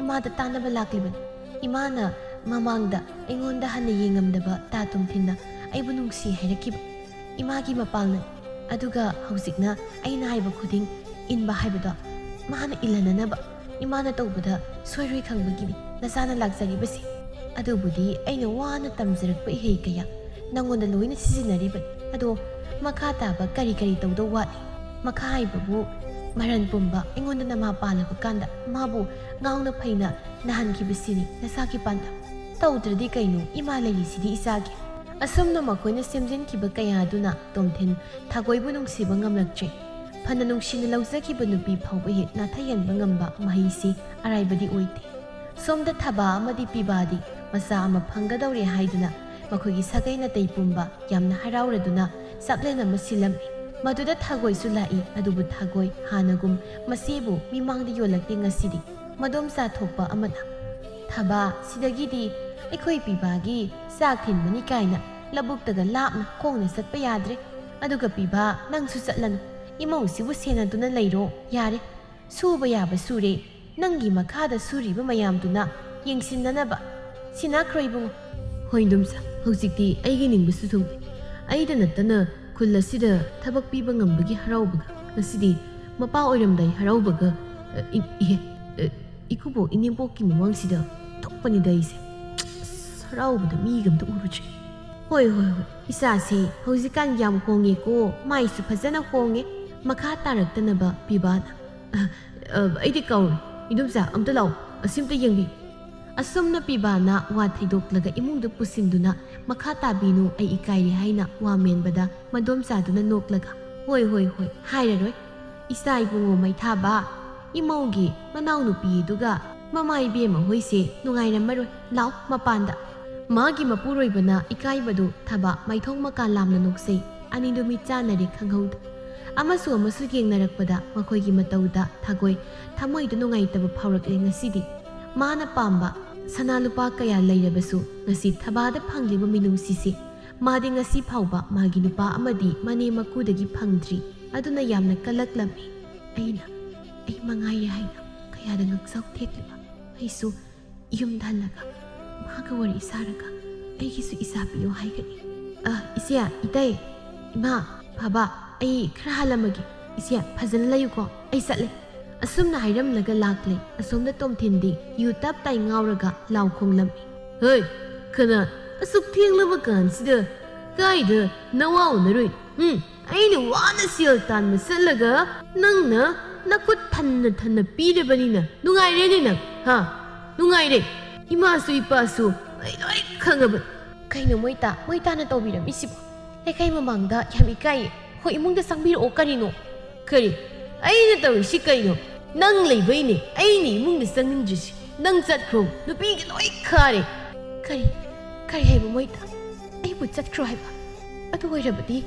ꯏꯃꯥꯗ ꯇꯥꯟꯅꯕ ꯂꯥꯛꯂꯤꯕꯅꯤ꯫ ꯏꯃꯥꯅ ꯃꯃꯥꯡꯗ ꯑꯩꯉꯣꯟꯗ ꯍꯟꯅ ꯌꯦꯡꯉꯝꯗꯕ ꯇꯥ ꯇꯣꯝꯊꯤꯟꯅ ꯑꯩꯕꯨ ꯅꯨꯡꯁꯤ ꯍꯥꯏꯔꯛꯈꯤꯕ ꯏꯃꯥꯒꯤ ꯃꯄꯥꯜꯅ꯫ ꯑꯗꯨꯒ ꯍꯧꯖꯤꯛꯅ ꯑꯩꯅ ꯍꯥꯏꯕ ꯈꯨꯗꯤꯡ ꯏꯟꯕ ꯍꯥꯏꯕꯗꯣ ꯃꯥꯅ ꯏꯜꯍꯟꯅꯅꯕ ꯏꯃꯥꯅ ꯇꯧꯕꯗ ꯁꯣꯏꯔꯣꯏ ꯈꯪꯕꯒꯤꯅꯤ ꯅꯆꯥꯅ ꯂꯥꯛꯆꯔꯤꯕꯁꯦ꯫ ꯑꯗꯨꯕꯨꯗꯤ ꯑꯩꯅ ꯋꯥꯅ ꯇꯝꯖꯔꯛꯄ ꯏꯍꯩ ꯀꯌꯥ ꯅꯪꯉꯣꯟꯗ ꯂꯣꯏꯅ ꯁꯤꯖꯤꯟꯅꯔꯤꯕꯅꯤ꯫ ꯑꯗꯣ ꯃꯈꯥ ꯇꯥꯕ ꯀꯔꯤ ꯀꯔꯤ ꯇꯧꯗꯧ ꯋꯥꯠꯂꯤ? ꯃꯈꯥ ꯍꯥꯏꯕꯕꯨ ꯃꯔꯟ ꯄꯨꯝꯕ ꯑꯩꯉꯣꯟꯗ ꯅꯃꯥ ꯄꯥꯜꯂꯕ ꯀꯥꯟꯗ ꯃꯥꯕꯨ ꯉꯥꯎꯅ ꯐꯩꯅ ꯅꯥꯍꯟꯈꯤꯕꯁꯤꯅꯤ ꯅꯆꯥꯒꯤ ꯄꯥꯟꯗꯝ꯫ ꯇꯧꯗ꯭ꯔꯗꯤ ꯀꯩꯅꯣ, ꯏꯃꯥ ꯂꯩꯔꯤꯁꯤꯗꯤ ꯏꯆꯥꯒꯤ"꯫ ꯑꯁꯨꯝꯅ ꯃꯈꯣꯏꯅ ꯁꯦꯝꯖꯤꯟꯈꯤꯕ ꯀꯌꯥ ꯑꯗꯨꯅ ꯇꯣꯝꯊꯤꯟ ꯊꯥꯒꯣꯏꯕꯨ ꯅꯨꯡꯁꯤꯕ ꯉꯝꯂꯛꯇ꯭ꯔꯦ꯫ ꯐꯅ ꯅꯨꯡꯁꯤꯅ ꯂꯧꯖꯈꯤꯕ ꯅꯨꯄꯤ ꯐꯥꯎꯕ ꯍꯦꯛ ꯅꯥꯊꯩꯍꯟꯕ ꯉꯝꯕ ꯃꯍꯩꯁꯤ ꯑꯔꯥꯏꯕꯗꯤ ꯑꯣꯏꯗꯦ꯫ ꯁꯣꯝꯗ ꯊꯕꯥ ꯑꯃꯗꯤ ꯄꯤꯕꯥꯗꯤ ꯃꯆꯥ ꯑꯃ ꯐꯪꯒꯗꯧꯔꯦ ꯍꯥꯏꯗꯨꯅ ꯃꯈꯣꯏꯒꯤ ꯁꯥꯒꯩ ꯅꯥꯇꯩ ꯄꯨꯝꯕ ꯌꯥꯝꯅ ꯍꯔꯥꯎꯔꯗꯨꯅ ꯆꯥꯛꯂꯦꯟ ꯑꯃ ꯁꯤꯜꯂꯝꯃꯤ꯫ ꯃꯗꯨꯗ ꯊꯥꯒꯣꯏꯁꯨ ꯂꯥꯛꯏ, ꯑꯗꯨꯕꯨ ꯊꯥꯒꯣꯏ ꯍꯥꯟꯅꯒꯨꯝ ꯃꯆꯦꯕꯨ ꯃꯤꯃꯥꯡꯗ ꯌꯣꯜꯂꯛꯇꯦ ꯉꯁꯤꯗꯤ꯫ ꯃꯗꯣꯝꯆꯥ ꯊꯣꯛꯄ ꯑꯃꯅ, "ꯊꯕꯥ, ꯁꯤꯗꯒꯤꯗꯤ ꯑꯩꯈꯣꯏ ꯄꯤꯕꯥꯒꯤ ꯆꯥꯛ ꯊꯤꯟꯕꯅꯤ ꯀꯥꯏꯅ ꯂꯧꯕꯨꯛꯇꯒ ꯂꯥꯞꯅ ꯈꯣꯡꯅ ꯆꯠꯄ ꯌꯥꯗ꯭ꯔꯦ꯫ ꯑꯗꯨꯒ ꯄꯤꯕꯥ, ꯅꯪꯁꯨ ꯆꯠꯂꯅꯨ꯫ ꯏꯃꯧꯁꯤꯕꯨ ꯁꯦꯟꯅꯗꯨꯅ ꯂꯩꯔꯣ꯫ ꯌꯥꯔꯦ, ꯁꯨꯕ ꯌꯥꯕ ꯁꯨꯔꯦ꯫ ꯅꯪꯒꯤ ꯃꯈꯥꯗ ꯁꯨꯔꯤꯕ ꯃꯌꯥꯝꯗꯨꯅ ꯌꯦꯡꯁꯤꯟꯅꯅꯕ ꯁꯤꯟꯅꯈ꯭ꯔꯣ ꯏꯕꯨꯡꯉꯣ"꯫ "ꯍꯣꯏ ꯏꯟꯗꯣꯝꯆꯥ, ꯍꯧꯖꯤꯛꯇꯤ ꯑꯩꯒꯤ ꯅꯤꯡꯕꯁꯨ ꯊꯨꯡꯂꯦ꯫ ꯑꯩꯗ ꯅꯠꯇꯅ ꯈꯨꯜ ꯑꯁꯤꯗ ꯊꯕꯛ ꯄꯤꯕ ꯉꯝꯕꯒꯤ ꯍꯔꯥꯎꯕꯒ ꯉꯁꯤꯗꯤ ꯃꯄꯥ ꯑꯣꯏꯔꯝꯗꯥꯏ ꯍꯔꯥꯎꯕꯒ, ꯑ, ꯏ-, ꯏꯍꯦ, ꯑ, ꯏꯀꯨꯕꯣꯛ ꯏꯅꯦꯝꯕꯣꯛꯀꯤ ꯃꯃꯥꯡꯁꯤꯗ ꯊꯣꯛꯄꯅꯤꯗ ꯑꯩꯁꯦ꯫ ꯑꯁ, ꯍꯔꯥꯎꯕꯗ ꯃꯤꯒ ꯑꯝꯇ ꯎꯔꯨꯗ꯭ꯔꯦ꯫ ꯍꯣꯏ, ꯍꯣꯏ, ꯍꯣꯏ꯫ ꯏꯆꯥꯁꯦ ꯍꯧꯖꯤꯛꯀꯥꯟ ꯌꯥꯝ ꯍꯣꯡꯉꯦꯀꯣ꯫ ꯃꯥꯏꯁꯨ ꯐꯖꯅ ꯍꯣꯡꯉꯦ꯫ ꯃꯈꯥ ꯇꯥꯔꯛꯇꯅꯕ ꯄꯤꯕꯥꯅ꯫ ꯑ, ꯑ, ꯑꯩꯗꯤ ꯀꯥꯎꯔꯦ꯫ ꯏꯟꯗꯣꯝꯆꯥ, ꯑꯝꯇ ꯂꯥꯛꯑꯣ꯫ ꯑꯁꯤꯝꯇ ꯌꯦꯡꯕꯤꯌꯨ꯫ ꯑꯁꯨꯝꯅ ꯄꯤꯕꯥꯅ ꯋꯥ ꯊꯩꯗꯣꯛꯂꯒ ꯏꯃꯨꯡꯗ ꯄꯨꯁꯤꯟꯗꯨꯅ, "ꯃꯈꯥ ꯇꯥꯕꯤꯅꯨ, ꯑꯩ ꯏꯀꯥꯏꯔꯦ" ꯍꯥꯏꯅ ꯋꯥ ꯃꯦꯟꯕꯗ ꯃꯗꯣꯝꯆꯥꯗꯨꯅ ꯅꯣꯛꯂꯒ, "ꯍꯣꯏ, ꯍꯣꯏ, ꯍꯣꯏ, ꯍꯥꯏꯔꯔꯣꯏ꯫ ꯏꯆꯥ ꯏꯕꯨꯡꯉꯣ ꯃꯩꯊꯥꯕ, ꯏꯃꯧꯒꯤ ꯃꯅꯥꯎꯅꯨꯄꯤꯗꯨꯒ ꯃꯃꯥ ꯏꯕꯦꯝꯃ ꯍꯣꯏꯁꯦ ꯅꯨꯡꯉꯥꯏꯔꯝꯃꯔꯣꯏ꯫ ꯂꯥꯛꯑꯣ ꯃꯄꯥꯟꯗ"꯫ ꯃꯥꯒꯤ ꯃꯄꯨꯔꯣꯏꯕꯅ ꯏꯀꯥꯏꯕꯗꯨ ꯊꯕꯥ ꯃꯥꯏꯊꯣꯡ ꯃꯀꯥ ꯂꯥꯝꯅ ꯅꯣꯛꯆꯩ꯫ ꯑꯅꯤꯗꯨ ꯃꯤꯠ ꯆꯥꯟꯅꯔꯦ ꯈꯪꯍꯧꯗꯦ꯫ ꯑꯃꯁꯨ ꯑꯃꯁꯨ ꯌꯦꯡꯅꯔꯛꯄꯗ ꯃꯈꯣꯏꯒꯤ ꯃꯇꯧꯗ ꯊꯥꯒꯣꯏ ꯊꯃꯣꯏꯗ ꯅꯨꯡꯉꯥꯏꯇꯕ ꯐꯥꯎꯔꯛꯂꯦ ꯉꯁꯤꯗꯤ꯫ ꯃꯥꯅ ꯄꯥꯝꯕ ꯁꯅꯥ ꯂꯨꯄꯥ ꯀꯌꯥ ꯂꯩꯔꯕꯁꯨ ꯉꯁꯤ ꯊꯕꯥꯗ ꯐꯪꯂꯤꯕ ꯃꯤꯅꯨꯡꯁꯤꯁꯦ ꯃꯥꯗꯤ ꯉꯁꯤ ꯐꯥꯎꯕ ꯃꯥꯒꯤ ꯅꯨꯄꯥ ꯑꯃꯗꯤ ꯃꯅꯦ ꯃꯀꯨꯗꯒꯤ ꯐꯪꯗ꯭ꯔꯤ꯫ ꯑꯗꯨꯅ ꯌꯥꯝꯅ ꯀꯜꯂꯛꯂꯝꯃꯤ꯫ ꯑꯩꯅ ꯑꯩ ꯃꯉꯥꯏꯔꯦ ꯍꯥꯏꯅ ꯀꯌꯥꯗ ꯉꯛꯆꯥꯎ ꯊꯦꯛꯂꯤꯕ꯫ ꯑꯩꯁꯨ ꯌꯨꯝꯗ ꯍꯜꯂꯒ ꯃꯥꯒ ꯋꯥꯔꯤ ꯁꯥꯔꯒ ꯑꯩꯒꯤꯁꯨ ꯏꯆꯥ ꯄꯤꯌꯣ ꯍꯥꯏꯒꯅꯤ꯫ ꯑ, ꯏꯆꯦ, ꯏꯇꯩ, ꯏꯃꯥ, ꯕꯥꯕꯥ, ꯑꯩ ꯈꯔ ꯍꯜꯂꯝꯃꯒꯦ꯫ ꯏꯆꯦ, ꯐꯖꯅ ꯂꯩꯌꯨꯀꯣ, ꯑꯩ ꯆꯠꯂꯦ꯫ ꯑꯁꯨꯝꯅ ꯍꯥꯏꯔꯝꯂꯒ ꯂꯥꯛꯂꯦ꯫ ꯑꯁꯣꯝꯗ ꯇꯣꯝꯊꯤꯟꯗꯤ ꯌꯨ ꯇꯞ ꯇꯥꯏ ꯉꯥꯎꯔꯒ ꯂꯥꯎ ꯈꯣꯡꯂꯝꯃꯤ꯫ ꯍꯩ, ꯀꯅꯥ ꯑꯁꯨꯛ ꯊꯦꯡꯂꯕ ꯀꯥꯟꯁꯤꯗ ꯀꯥꯏꯗ ꯅꯋꯥ ꯎꯅꯔꯨꯏ? ꯎꯝ, ꯑꯩꯅ ꯋꯥꯅ ꯁꯦꯜ ꯇꯥꯟꯕ ꯆꯠꯂꯒ ꯅꯪꯅ ꯅꯈꯨꯠ ꯊꯟꯅ ꯊꯟꯅ ꯄꯤꯔꯕꯅꯤꯅ ꯅꯨꯡꯉꯥꯏꯔꯦꯅꯦ ꯅꯪ, ꯍꯥ? ꯅꯨꯡꯉꯥꯏꯔꯦ꯫ ꯏꯃꯥꯁꯨ ꯏꯄꯥꯁꯨ ꯑꯩ ꯂꯣꯏ ꯈꯪꯉꯕꯅꯤ꯫ ꯀꯩꯅꯣ ꯃꯣꯏꯇꯥ, ꯃꯣꯏꯇꯥꯅ ꯇꯧꯕꯤꯔꯝꯃꯤꯁꯤꯕꯣ? ꯂꯩꯀꯥꯏ ꯃꯃꯥꯡꯗ ꯌꯥꯝ ꯏꯀꯥꯏꯌꯦ꯫ ꯍꯣꯏ, ꯏꯃꯨꯡꯗ ꯆꯪꯕꯤꯔꯛꯑꯣ꯫ ꯀꯔꯤꯅꯣ? ꯀꯔꯤ? ꯑꯩꯅ ꯇꯧꯔꯤꯁꯤ ꯀꯩꯅꯣ? ꯅꯪ ꯂꯩꯕꯩꯅꯦ ꯑꯩꯅ ꯏꯃꯨꯡꯗ ꯆꯪꯅꯤꯡꯗ꯭ꯔꯤꯁꯤ꯫ ꯅꯪ ꯆꯠꯈ꯭ꯔꯣ, ꯅꯨꯄꯤꯒ ꯂꯣꯏ ꯈꯥꯔꯦ꯫ ꯀꯔꯤ? ꯀꯔꯤ ꯍꯥꯏꯕ ꯃꯣꯏꯇꯥ? ꯑꯩꯕꯨ ꯆꯠꯈ꯭ꯔꯣ ꯍꯥꯏꯕ? ꯑꯗꯨ ꯑꯣꯏꯔꯕꯗꯤ?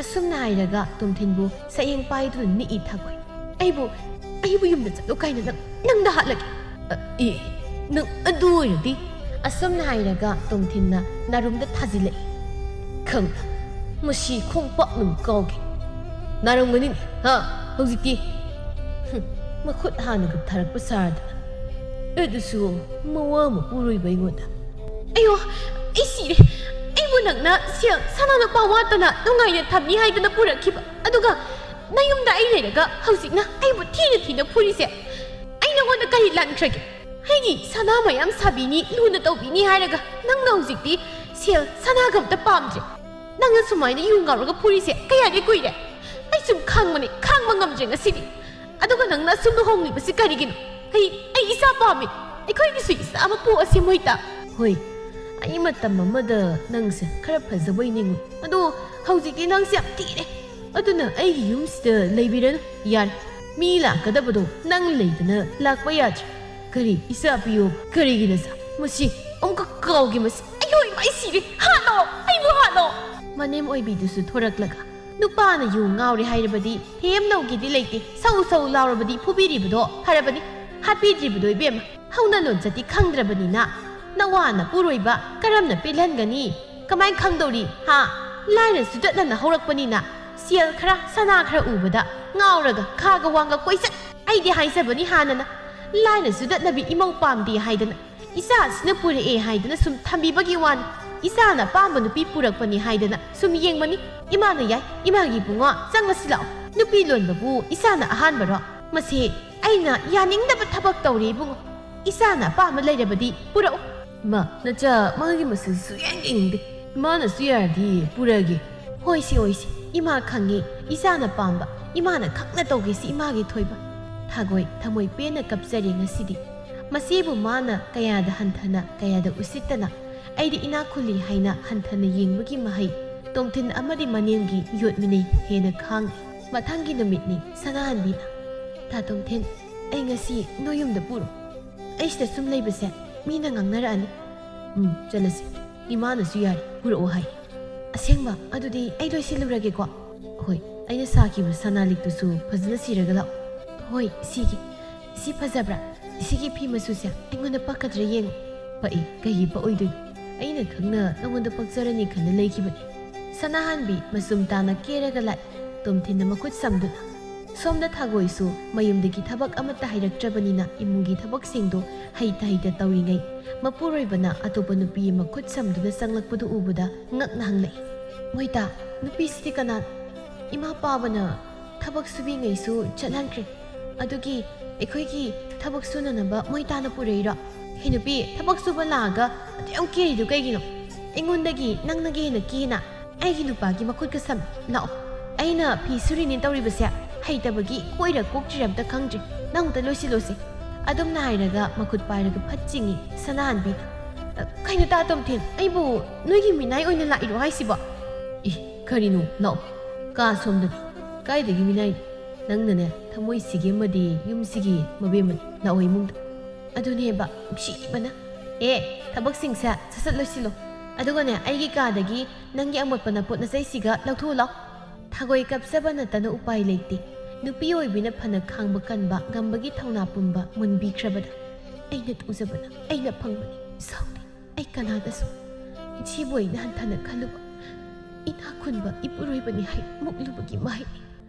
ꯑꯁꯨꯝꯅ ꯍꯥꯏꯔꯒ ꯇꯣꯝꯊꯤꯟꯕꯨ ꯁꯛꯌꯦꯡ ꯄꯥꯏꯗꯨꯅ ꯅꯤꯛꯏ ꯊꯥꯒꯣꯏ꯫ ꯑꯩꯕꯨ, ꯑꯩꯕꯨ ꯌꯨꯝꯗ ꯆꯠꯂꯣ ꯀꯥꯏꯅ ꯅꯪ, ꯅꯪꯗ ꯍꯥꯠꯂꯒꯦ꯫ ꯑ, ꯑꯦ, ꯅꯪ ꯑꯗꯨ ꯑꯣꯏꯔꯗꯤ? ꯑꯁꯨꯝꯅ ꯍꯥꯏꯔꯒ ꯇꯣꯝꯊꯤꯟꯅ ꯅꯥꯔꯨꯝꯗ ꯊꯥꯖꯤꯜꯂꯛꯏ꯫ ꯈꯪꯕ꯭ꯔꯥ? ꯃꯁꯤ ꯈꯣꯡꯄꯥꯛꯅ ꯀꯥꯎꯒꯦ꯫ ꯅꯥꯔꯝꯒꯅꯤꯅꯦ, ꯍꯥ? ꯍꯧꯖꯤꯛꯇꯤ? ꯍꯨꯝ, ꯃꯈꯨꯠ ꯍꯥꯟꯅꯒ ꯊꯥꯔꯛꯄ ꯁꯥꯔꯗꯅ꯫ ꯑꯗꯨꯁꯨ ꯃꯋꯥ ꯃꯄꯨꯔꯣꯏꯕ ꯑꯩꯉꯣꯟꯗ꯫ ꯑꯌꯣ, ꯑꯩ ꯁꯤꯔꯦ꯫ ꯑꯩꯕꯨ ꯅꯪꯅ ꯁꯦꯜ ꯁꯅꯥ ꯂꯨꯄꯥ ꯋꯥꯠꯇꯅ ꯅꯨꯡꯉꯥꯏꯅ ꯊꯝꯅꯤ ꯍꯥꯏꯗꯅ ꯄꯨꯔꯛꯈꯤꯕ꯫ ꯑꯗꯨꯒ ꯅꯌꯨꯝꯗ ꯑꯩ ꯂꯩꯔꯒ ꯍꯧꯖꯤꯛꯅ ꯑꯩꯕꯨ ꯊꯤꯅ ꯊꯤꯅ ꯐꯨꯔꯤꯁꯦ꯫ ꯑꯩ ꯅꯉꯣꯟꯗ ꯀꯔꯤ ꯂꯥꯟꯈ꯭ꯔꯒꯦ? ꯑꯩꯒꯤ ꯁꯅꯥ ꯃꯌꯥꯝ ꯁꯥꯕꯤꯅꯤ, ꯂꯨꯅ ꯇꯧꯕꯤꯅꯤ ꯍꯥꯏꯔꯒ ꯅꯪꯅ ꯍꯧꯖꯤꯛꯇꯤ ꯁꯦꯜ ꯁꯅꯥꯒ ꯑꯝꯇ ꯄꯥꯝꯗ꯭ꯔꯦ꯫ ꯅꯪꯅ ꯁꯨꯃꯥꯏꯅ ꯌꯨ ꯉꯥꯎꯔꯒ ꯐꯨꯔꯤꯁꯦ ꯀꯌꯥꯗꯤ ꯀꯨꯏꯔꯦ? ꯑꯩ ꯁꯨꯝ ꯈꯥꯡꯕꯅꯦ, ꯈꯥꯡꯕ ꯉꯝꯗ꯭ꯔꯦ ꯉꯁꯤꯗꯤ꯫ ꯑꯗꯨꯒ ꯅꯪꯅ ꯑꯁꯨꯝ ꯂꯨꯍꯣꯡꯂꯤꯕꯁꯤ ꯀꯔꯤꯒꯤꯅꯣ? ꯑꯩ, ꯑꯩ ꯏꯆꯥ ꯄꯥꯝꯃꯤ꯫ ꯑꯩꯈꯣꯏꯒꯤꯁꯨ ꯏꯆꯥ ꯑꯃ ꯄꯣꯛꯑꯁꯤ ꯃꯣꯏꯇꯥ꯫ ꯍꯣꯏ, ꯑꯩ ꯃꯇꯝ ꯑꯃꯗ ꯅꯪꯁꯦ ꯈꯔ ꯐꯖꯕꯣꯏ ꯅꯤꯡꯉꯨ꯫ ꯑꯗꯣ ꯍꯧꯖꯤꯛꯇꯤ ꯅꯪꯁꯦ ꯌꯥꯝ ꯊꯤꯔꯦ꯫ ꯑꯗꯨꯅ ꯑꯩꯒꯤ ꯌꯨꯝꯁꯤꯗ ꯂꯩꯕꯤꯔꯅꯨ꯫ ꯌꯥꯔꯦ, ꯃꯤ ꯂꯥꯛꯀꯗꯕꯗꯣ ꯅꯪ ꯂꯩꯗꯅ ꯂꯥꯛꯄ ꯌꯥꯗ꯭ꯔꯦ꯫ ꯀꯔꯤ ꯏꯆꯥ ꯄꯤꯌꯣ? ꯀꯔꯤꯒꯤ ꯅꯆꯥ? ꯃꯁꯤ ꯑꯃꯨꯛꯀ ꯀꯥꯎꯒꯦ ꯃꯁꯤ꯫ ꯑꯩꯌꯣ ꯏꯃꯥ, ꯑꯩ ꯁꯤꯔꯦ꯫ ꯍꯥꯠꯂꯣ! ꯑꯩꯕꯨ ꯍꯥꯠꯂꯣ!" ꯃꯅꯦꯝ ꯑꯣꯏꯕꯤꯗꯨꯁꯨ ꯊꯣꯔꯛꯂꯒ, "ꯅꯨꯄꯥꯅ ꯌꯨ ꯉꯥꯎꯔꯦ ꯍꯥꯏꯔꯕꯗꯤ ꯊꯦꯝ ꯂꯧꯒꯦꯗꯤ ꯂꯩꯇꯦ, ꯁꯧ ꯁꯧ ꯂꯥꯎꯔꯕꯗꯤ ꯐꯨꯕꯤꯔꯤꯕꯗꯣ ꯐꯔꯕꯅꯤ꯫ ꯍꯥꯠꯄꯤꯗ꯭ꯔꯤꯕꯗꯣ ꯏꯕꯦꯝꯃ, ꯍꯧꯅ ꯂꯣꯟꯆꯠꯇꯤ ꯈꯪꯗ꯭ꯔꯕꯅꯤꯅ꯫ ꯅꯋꯥ ꯅꯄꯨꯔꯣꯏꯕ ꯀꯔꯝꯅ ꯄꯦꯜꯍꯟꯒꯅꯤ? ꯀꯃꯥꯏ ꯈꯪꯗꯧꯔꯤ ꯍꯥ? ꯂꯥꯏꯔ ꯆꯨꯗꯠꯅꯅ ꯍꯧꯔꯛꯄꯅꯤꯅ ꯁꯦꯜ ꯈꯔ ꯁꯅꯥ ꯈꯔ ꯎꯕꯗ ꯉꯥꯎꯔꯒ ꯈꯥꯒ ꯋꯥꯡꯒ ꯀꯣꯏꯆꯠ꯫ ꯑꯩꯗꯤ ꯍꯥꯏꯖꯕꯅꯤ ꯍꯥꯟꯅꯅ, ꯂꯥꯏꯔ ꯆꯨꯗꯠꯅꯕꯤ ꯏꯃꯧ ꯄꯥꯝꯗꯦ ꯍꯥꯏꯗꯅ ꯏꯆꯥꯁꯤꯅ ꯄꯨꯔꯛꯑꯦ ꯍꯥꯏꯗꯅ ꯁꯨꯝ ꯊꯝꯕꯤꯕꯒꯤ ꯋꯥꯅꯤ꯫ ꯏꯆꯥꯅ ꯑꯄꯥꯝꯕ ꯅꯨꯄꯤ ꯄꯨꯔꯛꯄꯅꯤ ꯍꯥꯏꯗꯅ ꯁꯨꯝ ꯌꯦꯡꯕꯅꯤ꯫ ꯏꯃꯥꯅ ꯌꯥꯏ, ꯏꯃꯥꯒꯤ ꯏꯕꯨꯡꯉꯣ, ꯆꯪꯉꯁꯤ ꯂꯥꯛꯑꯣ꯫ ꯅꯨꯄꯤ ꯂꯣꯟꯕꯕꯨ ꯏꯆꯥꯅ ꯑꯍꯥꯟꯕꯔꯣ? ꯃꯁꯤ ꯑꯩꯅ ꯌꯥꯅꯤꯡꯗꯕ ꯊꯕꯛ ꯇꯧꯔꯦ ꯏꯕꯨꯡꯉꯣ꯫ ꯏꯆꯥꯅ ꯑꯄꯥꯝꯕ ꯂꯩꯔꯕꯗꯤ ꯄꯨꯔꯛꯎ꯫ ꯏꯃꯥ, ꯅꯆꯥ ꯃꯥꯒꯤ ꯃꯁꯛ ꯁꯨꯌꯦꯡ ꯌꯦꯡꯅꯤꯡꯗꯦ꯫ ꯏꯃꯥꯅꯁꯨ ꯌꯥꯔꯗꯤ ꯄꯨꯔꯛꯑꯒꯦ꯫ ꯍꯣꯏꯁꯦ, ꯍꯣꯏꯁꯦ, ꯏꯃꯥ ꯈꯪꯉꯦ꯫ ꯏꯆꯥꯅ ꯄꯥꯝꯕ, ꯏꯃꯥꯅ ꯈꯪꯅ ꯇꯧꯒꯦꯁꯤ ꯏꯃꯥꯒꯤ ꯊꯣꯏꯕ꯫ ꯊꯥꯒꯣꯏ ꯊꯃꯣꯏ ꯄꯦꯟꯅ ꯀꯞꯆꯔꯦ ꯉꯁꯤꯗꯤ꯫ ꯃꯆꯦꯕꯨ ꯃꯥꯅ ꯀꯌꯥꯗ ꯍꯟꯊꯅ, ꯀꯌꯥꯗ ꯎꯁꯤꯠꯇꯅ, ꯑꯩꯗꯤ ꯏꯅꯥꯛ ꯈꯨꯜꯂꯤ ꯍꯥꯏꯅ ꯍꯟꯊꯅ ꯌꯦꯡꯕꯒꯤ ꯃꯍꯩ ꯇꯣꯝꯊꯤꯟ ꯑꯃꯗꯤ ꯃꯅꯦꯝꯒꯤ ꯌꯣꯠꯃꯤꯟꯅꯩ ꯍꯦꯟꯅ ꯈꯥꯡꯉꯤ꯫ ꯃꯊꯪꯒꯤ ꯅꯨꯃꯤꯠꯅꯤ꯫ ꯁꯅꯥꯍꯟꯕꯤꯅ, "ꯇꯥ ꯇꯣꯝꯊꯤꯟ, ꯑꯩ ꯉꯁꯤ ꯅꯣꯏ ꯌꯨꯝꯗ ꯄꯨꯔꯣ꯫ ꯑꯩ ꯁꯤꯗ ꯁꯨꯝ ꯂꯩꯕꯁꯦ ꯃꯤꯅ ꯉꯥꯡꯅꯔꯛꯑꯅꯤ꯫" "ꯎꯝ, ꯆꯠꯂꯁꯤ꯫ ꯏꯃꯥꯅꯁꯨ ꯌꯥꯔꯦ, ꯄꯨꯔꯛꯑꯣ ꯍꯥꯏ꯫" "ꯑꯁꯦꯡꯕ? ꯑꯗꯨꯗꯤ ꯑꯩ ꯂꯣꯏꯁꯤꯜꯂꯨꯔꯒꯦꯀꯣ꯫" "ꯍꯣꯏ, ꯑꯩꯅ ꯁꯥꯈꯤꯕ ꯁꯅꯥ ꯂꯤꯛꯇꯨꯁꯨ ꯐꯖꯅ ꯁꯤꯔꯒ ꯂꯥꯛꯑꯣ꯫" "ꯍꯣꯏ, ꯁꯤꯒꯦ꯫ ꯁꯤ ꯐꯖꯕ꯭ꯔꯥ? ꯁꯤꯒꯤ ꯐꯤ ꯃꯆꯨꯁꯦ ꯑꯩꯉꯣꯟꯗ ꯄꯛꯀꯗ꯭ꯔꯥ ꯌꯦꯡꯉꯨ꯫" "ꯄꯛꯏ, ꯀꯩꯒꯤ ꯄꯛꯑꯣꯏꯗꯣꯏꯅꯣ? ꯑꯩꯅ ꯈꯪꯅ ꯅꯉꯣꯟꯗ ꯄꯛꯆꯔꯅꯤ ꯈꯟꯅ ꯂꯩꯈꯤꯕꯅꯤ꯫" ꯁꯅꯥꯍꯟꯕꯤ ꯃꯆꯨꯝ ꯇꯥꯅ ꯀꯦꯔꯒ ꯂꯥꯛꯏ꯫ ꯇꯣꯝꯊꯤꯟꯅ ꯃꯈꯨꯠ ꯁꯝꯗꯨꯅ꯫ ꯁꯣꯝꯗ ꯊꯥꯒꯣꯏꯁꯨ ꯃꯌꯨꯝꯗꯒꯤ ꯊꯕꯛ ꯑꯃꯠꯇ ꯍꯩꯔꯛꯇ꯭ꯔꯕꯅꯤꯅ ꯏꯃꯨꯡꯒꯤ ꯊꯕꯛꯁꯤꯡꯗꯨ ꯍꯩꯇ ꯍꯩꯇ ꯇꯧꯔꯤꯉꯩ, ꯃꯄꯨꯔꯣꯏꯕꯅ ꯑꯇꯣꯞꯄ ꯅꯨꯄꯤ ꯃꯈꯨꯠ ꯁꯝꯗꯨꯅ ꯆꯪꯂꯛꯄꯗꯨ ꯎꯕꯗ ꯉꯛꯅ ꯍꯪꯂꯛꯏ, "ꯃꯣꯏꯇꯥ, ꯅꯨꯄꯤꯁꯤꯗꯤ ꯀꯅꯥ?" "ꯏꯃꯥ ꯄꯥꯕꯅ ꯊꯕꯛ ꯁꯨꯕꯤꯉꯩꯁꯨ ꯆꯠꯍꯟꯈ꯭ꯔꯦ꯫ ꯑꯗꯨꯒꯤ ꯑꯩꯈꯣꯏꯒꯤ ꯊꯕꯛ ꯁꯨꯅꯅꯕ ꯃꯣꯏꯇꯥꯅ ꯄꯨꯔꯛꯏꯔꯣ?" "ꯍꯦ ꯅꯨꯄꯤ, ꯊꯕꯛ ꯁꯨꯕ ꯂꯥꯛꯑꯒ ꯑꯗꯨ ꯌꯥꯝ ꯀꯦꯔꯤꯗꯨ ꯀꯩꯒꯤꯅꯣ? ꯑꯩꯉꯣꯟꯗꯒꯤ ꯅꯪꯅꯒ ꯍꯦꯟꯅ ꯀꯦꯅ?" "ꯑꯩꯒꯤ ꯅꯨꯄꯥꯒꯤ ꯃꯈꯨꯠꯀ ꯁꯝ ꯂꯥꯛꯑꯣ꯫ ꯑꯩꯅ ꯐꯤ ꯁꯨꯔꯤꯅꯦ ꯇꯧꯔꯤꯕꯁꯦ ꯍꯩꯇꯕꯒꯤ ꯀꯣꯏꯔ ꯀꯣꯛꯇ꯭ꯔꯤꯔ ꯑꯝꯇ ꯈꯪꯗ꯭ꯔꯦ꯫ ꯅꯪ ꯑꯝꯇ ꯂꯣꯏꯁꯤꯜꯂꯣꯁꯦ꯫" ꯑꯗꯨꯝꯅ ꯍꯥꯏꯔꯒ ꯃꯈꯨꯠ ꯄꯥꯏꯔꯒ ꯐꯠ ꯆꯤꯡꯉꯤ ꯁꯅꯥꯍꯟꯕꯤꯅ꯫ "ꯑ, ꯀꯩꯅꯣ ꯇꯥ ꯇꯣꯝꯊꯤꯟ, ꯑꯩꯕꯨ ꯅꯣꯏꯒꯤ ꯃꯤꯅꯥꯏ ꯑꯣꯏꯅ ꯂꯥꯛꯏꯔꯣ ꯍꯥꯏꯁꯤꯕꯣ?" "ꯏ, ꯀꯔꯤꯅꯣ? ꯂꯥꯛꯑꯣ, ꯀꯥ ꯁꯣꯝꯗꯅꯤ꯫" "ꯀꯥꯏꯗꯒꯤ ꯃꯤꯅꯥꯏꯅꯣ? ꯅꯪꯅꯅꯦ ꯊꯃꯣꯏꯁꯤꯒꯤ ꯑꯃꯗꯤ ꯌꯨꯝꯁꯤꯒꯤ ꯃꯕꯦꯝꯃꯅꯤ꯫ ꯂꯥꯛꯑꯣ ꯏꯃꯨꯡꯗ꯫" ꯑꯗꯨꯅꯦꯕ, ꯅꯨꯡꯁꯤꯕꯅ꯫ ꯑꯦ, ꯊꯕꯛꯁꯤꯡꯁꯦ ꯁꯠ ꯁꯠ ꯂꯣꯏꯁꯤꯜꯂꯣ꯫ ꯑꯗꯨꯒꯅꯦ, ꯑꯩꯒꯤ ꯀꯥꯗꯒꯤ ꯅꯪꯒꯤ ꯑꯃꯣꯠꯄ ꯅꯄꯣꯠ ꯅꯆꯩꯁꯤꯒ ꯂꯧꯊꯣꯛꯎ ꯂꯥꯎ꯫ ꯊꯒꯣꯏ ꯀꯞꯆꯕ ꯅꯠꯇꯅ ꯎꯄꯥꯏ ꯂꯩꯇꯦ꯫ ꯅꯨꯄꯤ ꯑꯣꯏꯕꯤꯅ ꯐꯅ ꯈꯥꯡꯕ ꯀꯟꯕ ꯉꯝꯕꯒꯤ ꯊꯧꯅꯥ ꯄꯨꯝꯕ ꯃꯨꯟꯕꯤꯈ꯭ꯔꯕꯗ ꯑꯩꯅ ꯇꯧꯖꯕꯅ ꯑꯩꯅ ꯐꯪꯕꯅꯤ꯫ ꯁꯥꯎꯗꯦ꯫ ꯑꯩ ꯀꯅꯥꯗꯁꯨ ꯏꯆꯦꯕꯨ ꯑꯩꯅ ꯍꯟꯊꯅ ꯈꯜꯂꯨꯕ, ꯏꯅꯥꯛ ꯈꯨꯟꯕ ꯏꯄꯨꯔꯣꯏꯕꯅꯤ ꯍꯥꯏ ꯃꯨꯛꯂꯨꯕꯒꯤ ꯃꯍꯩꯅꯤ꯫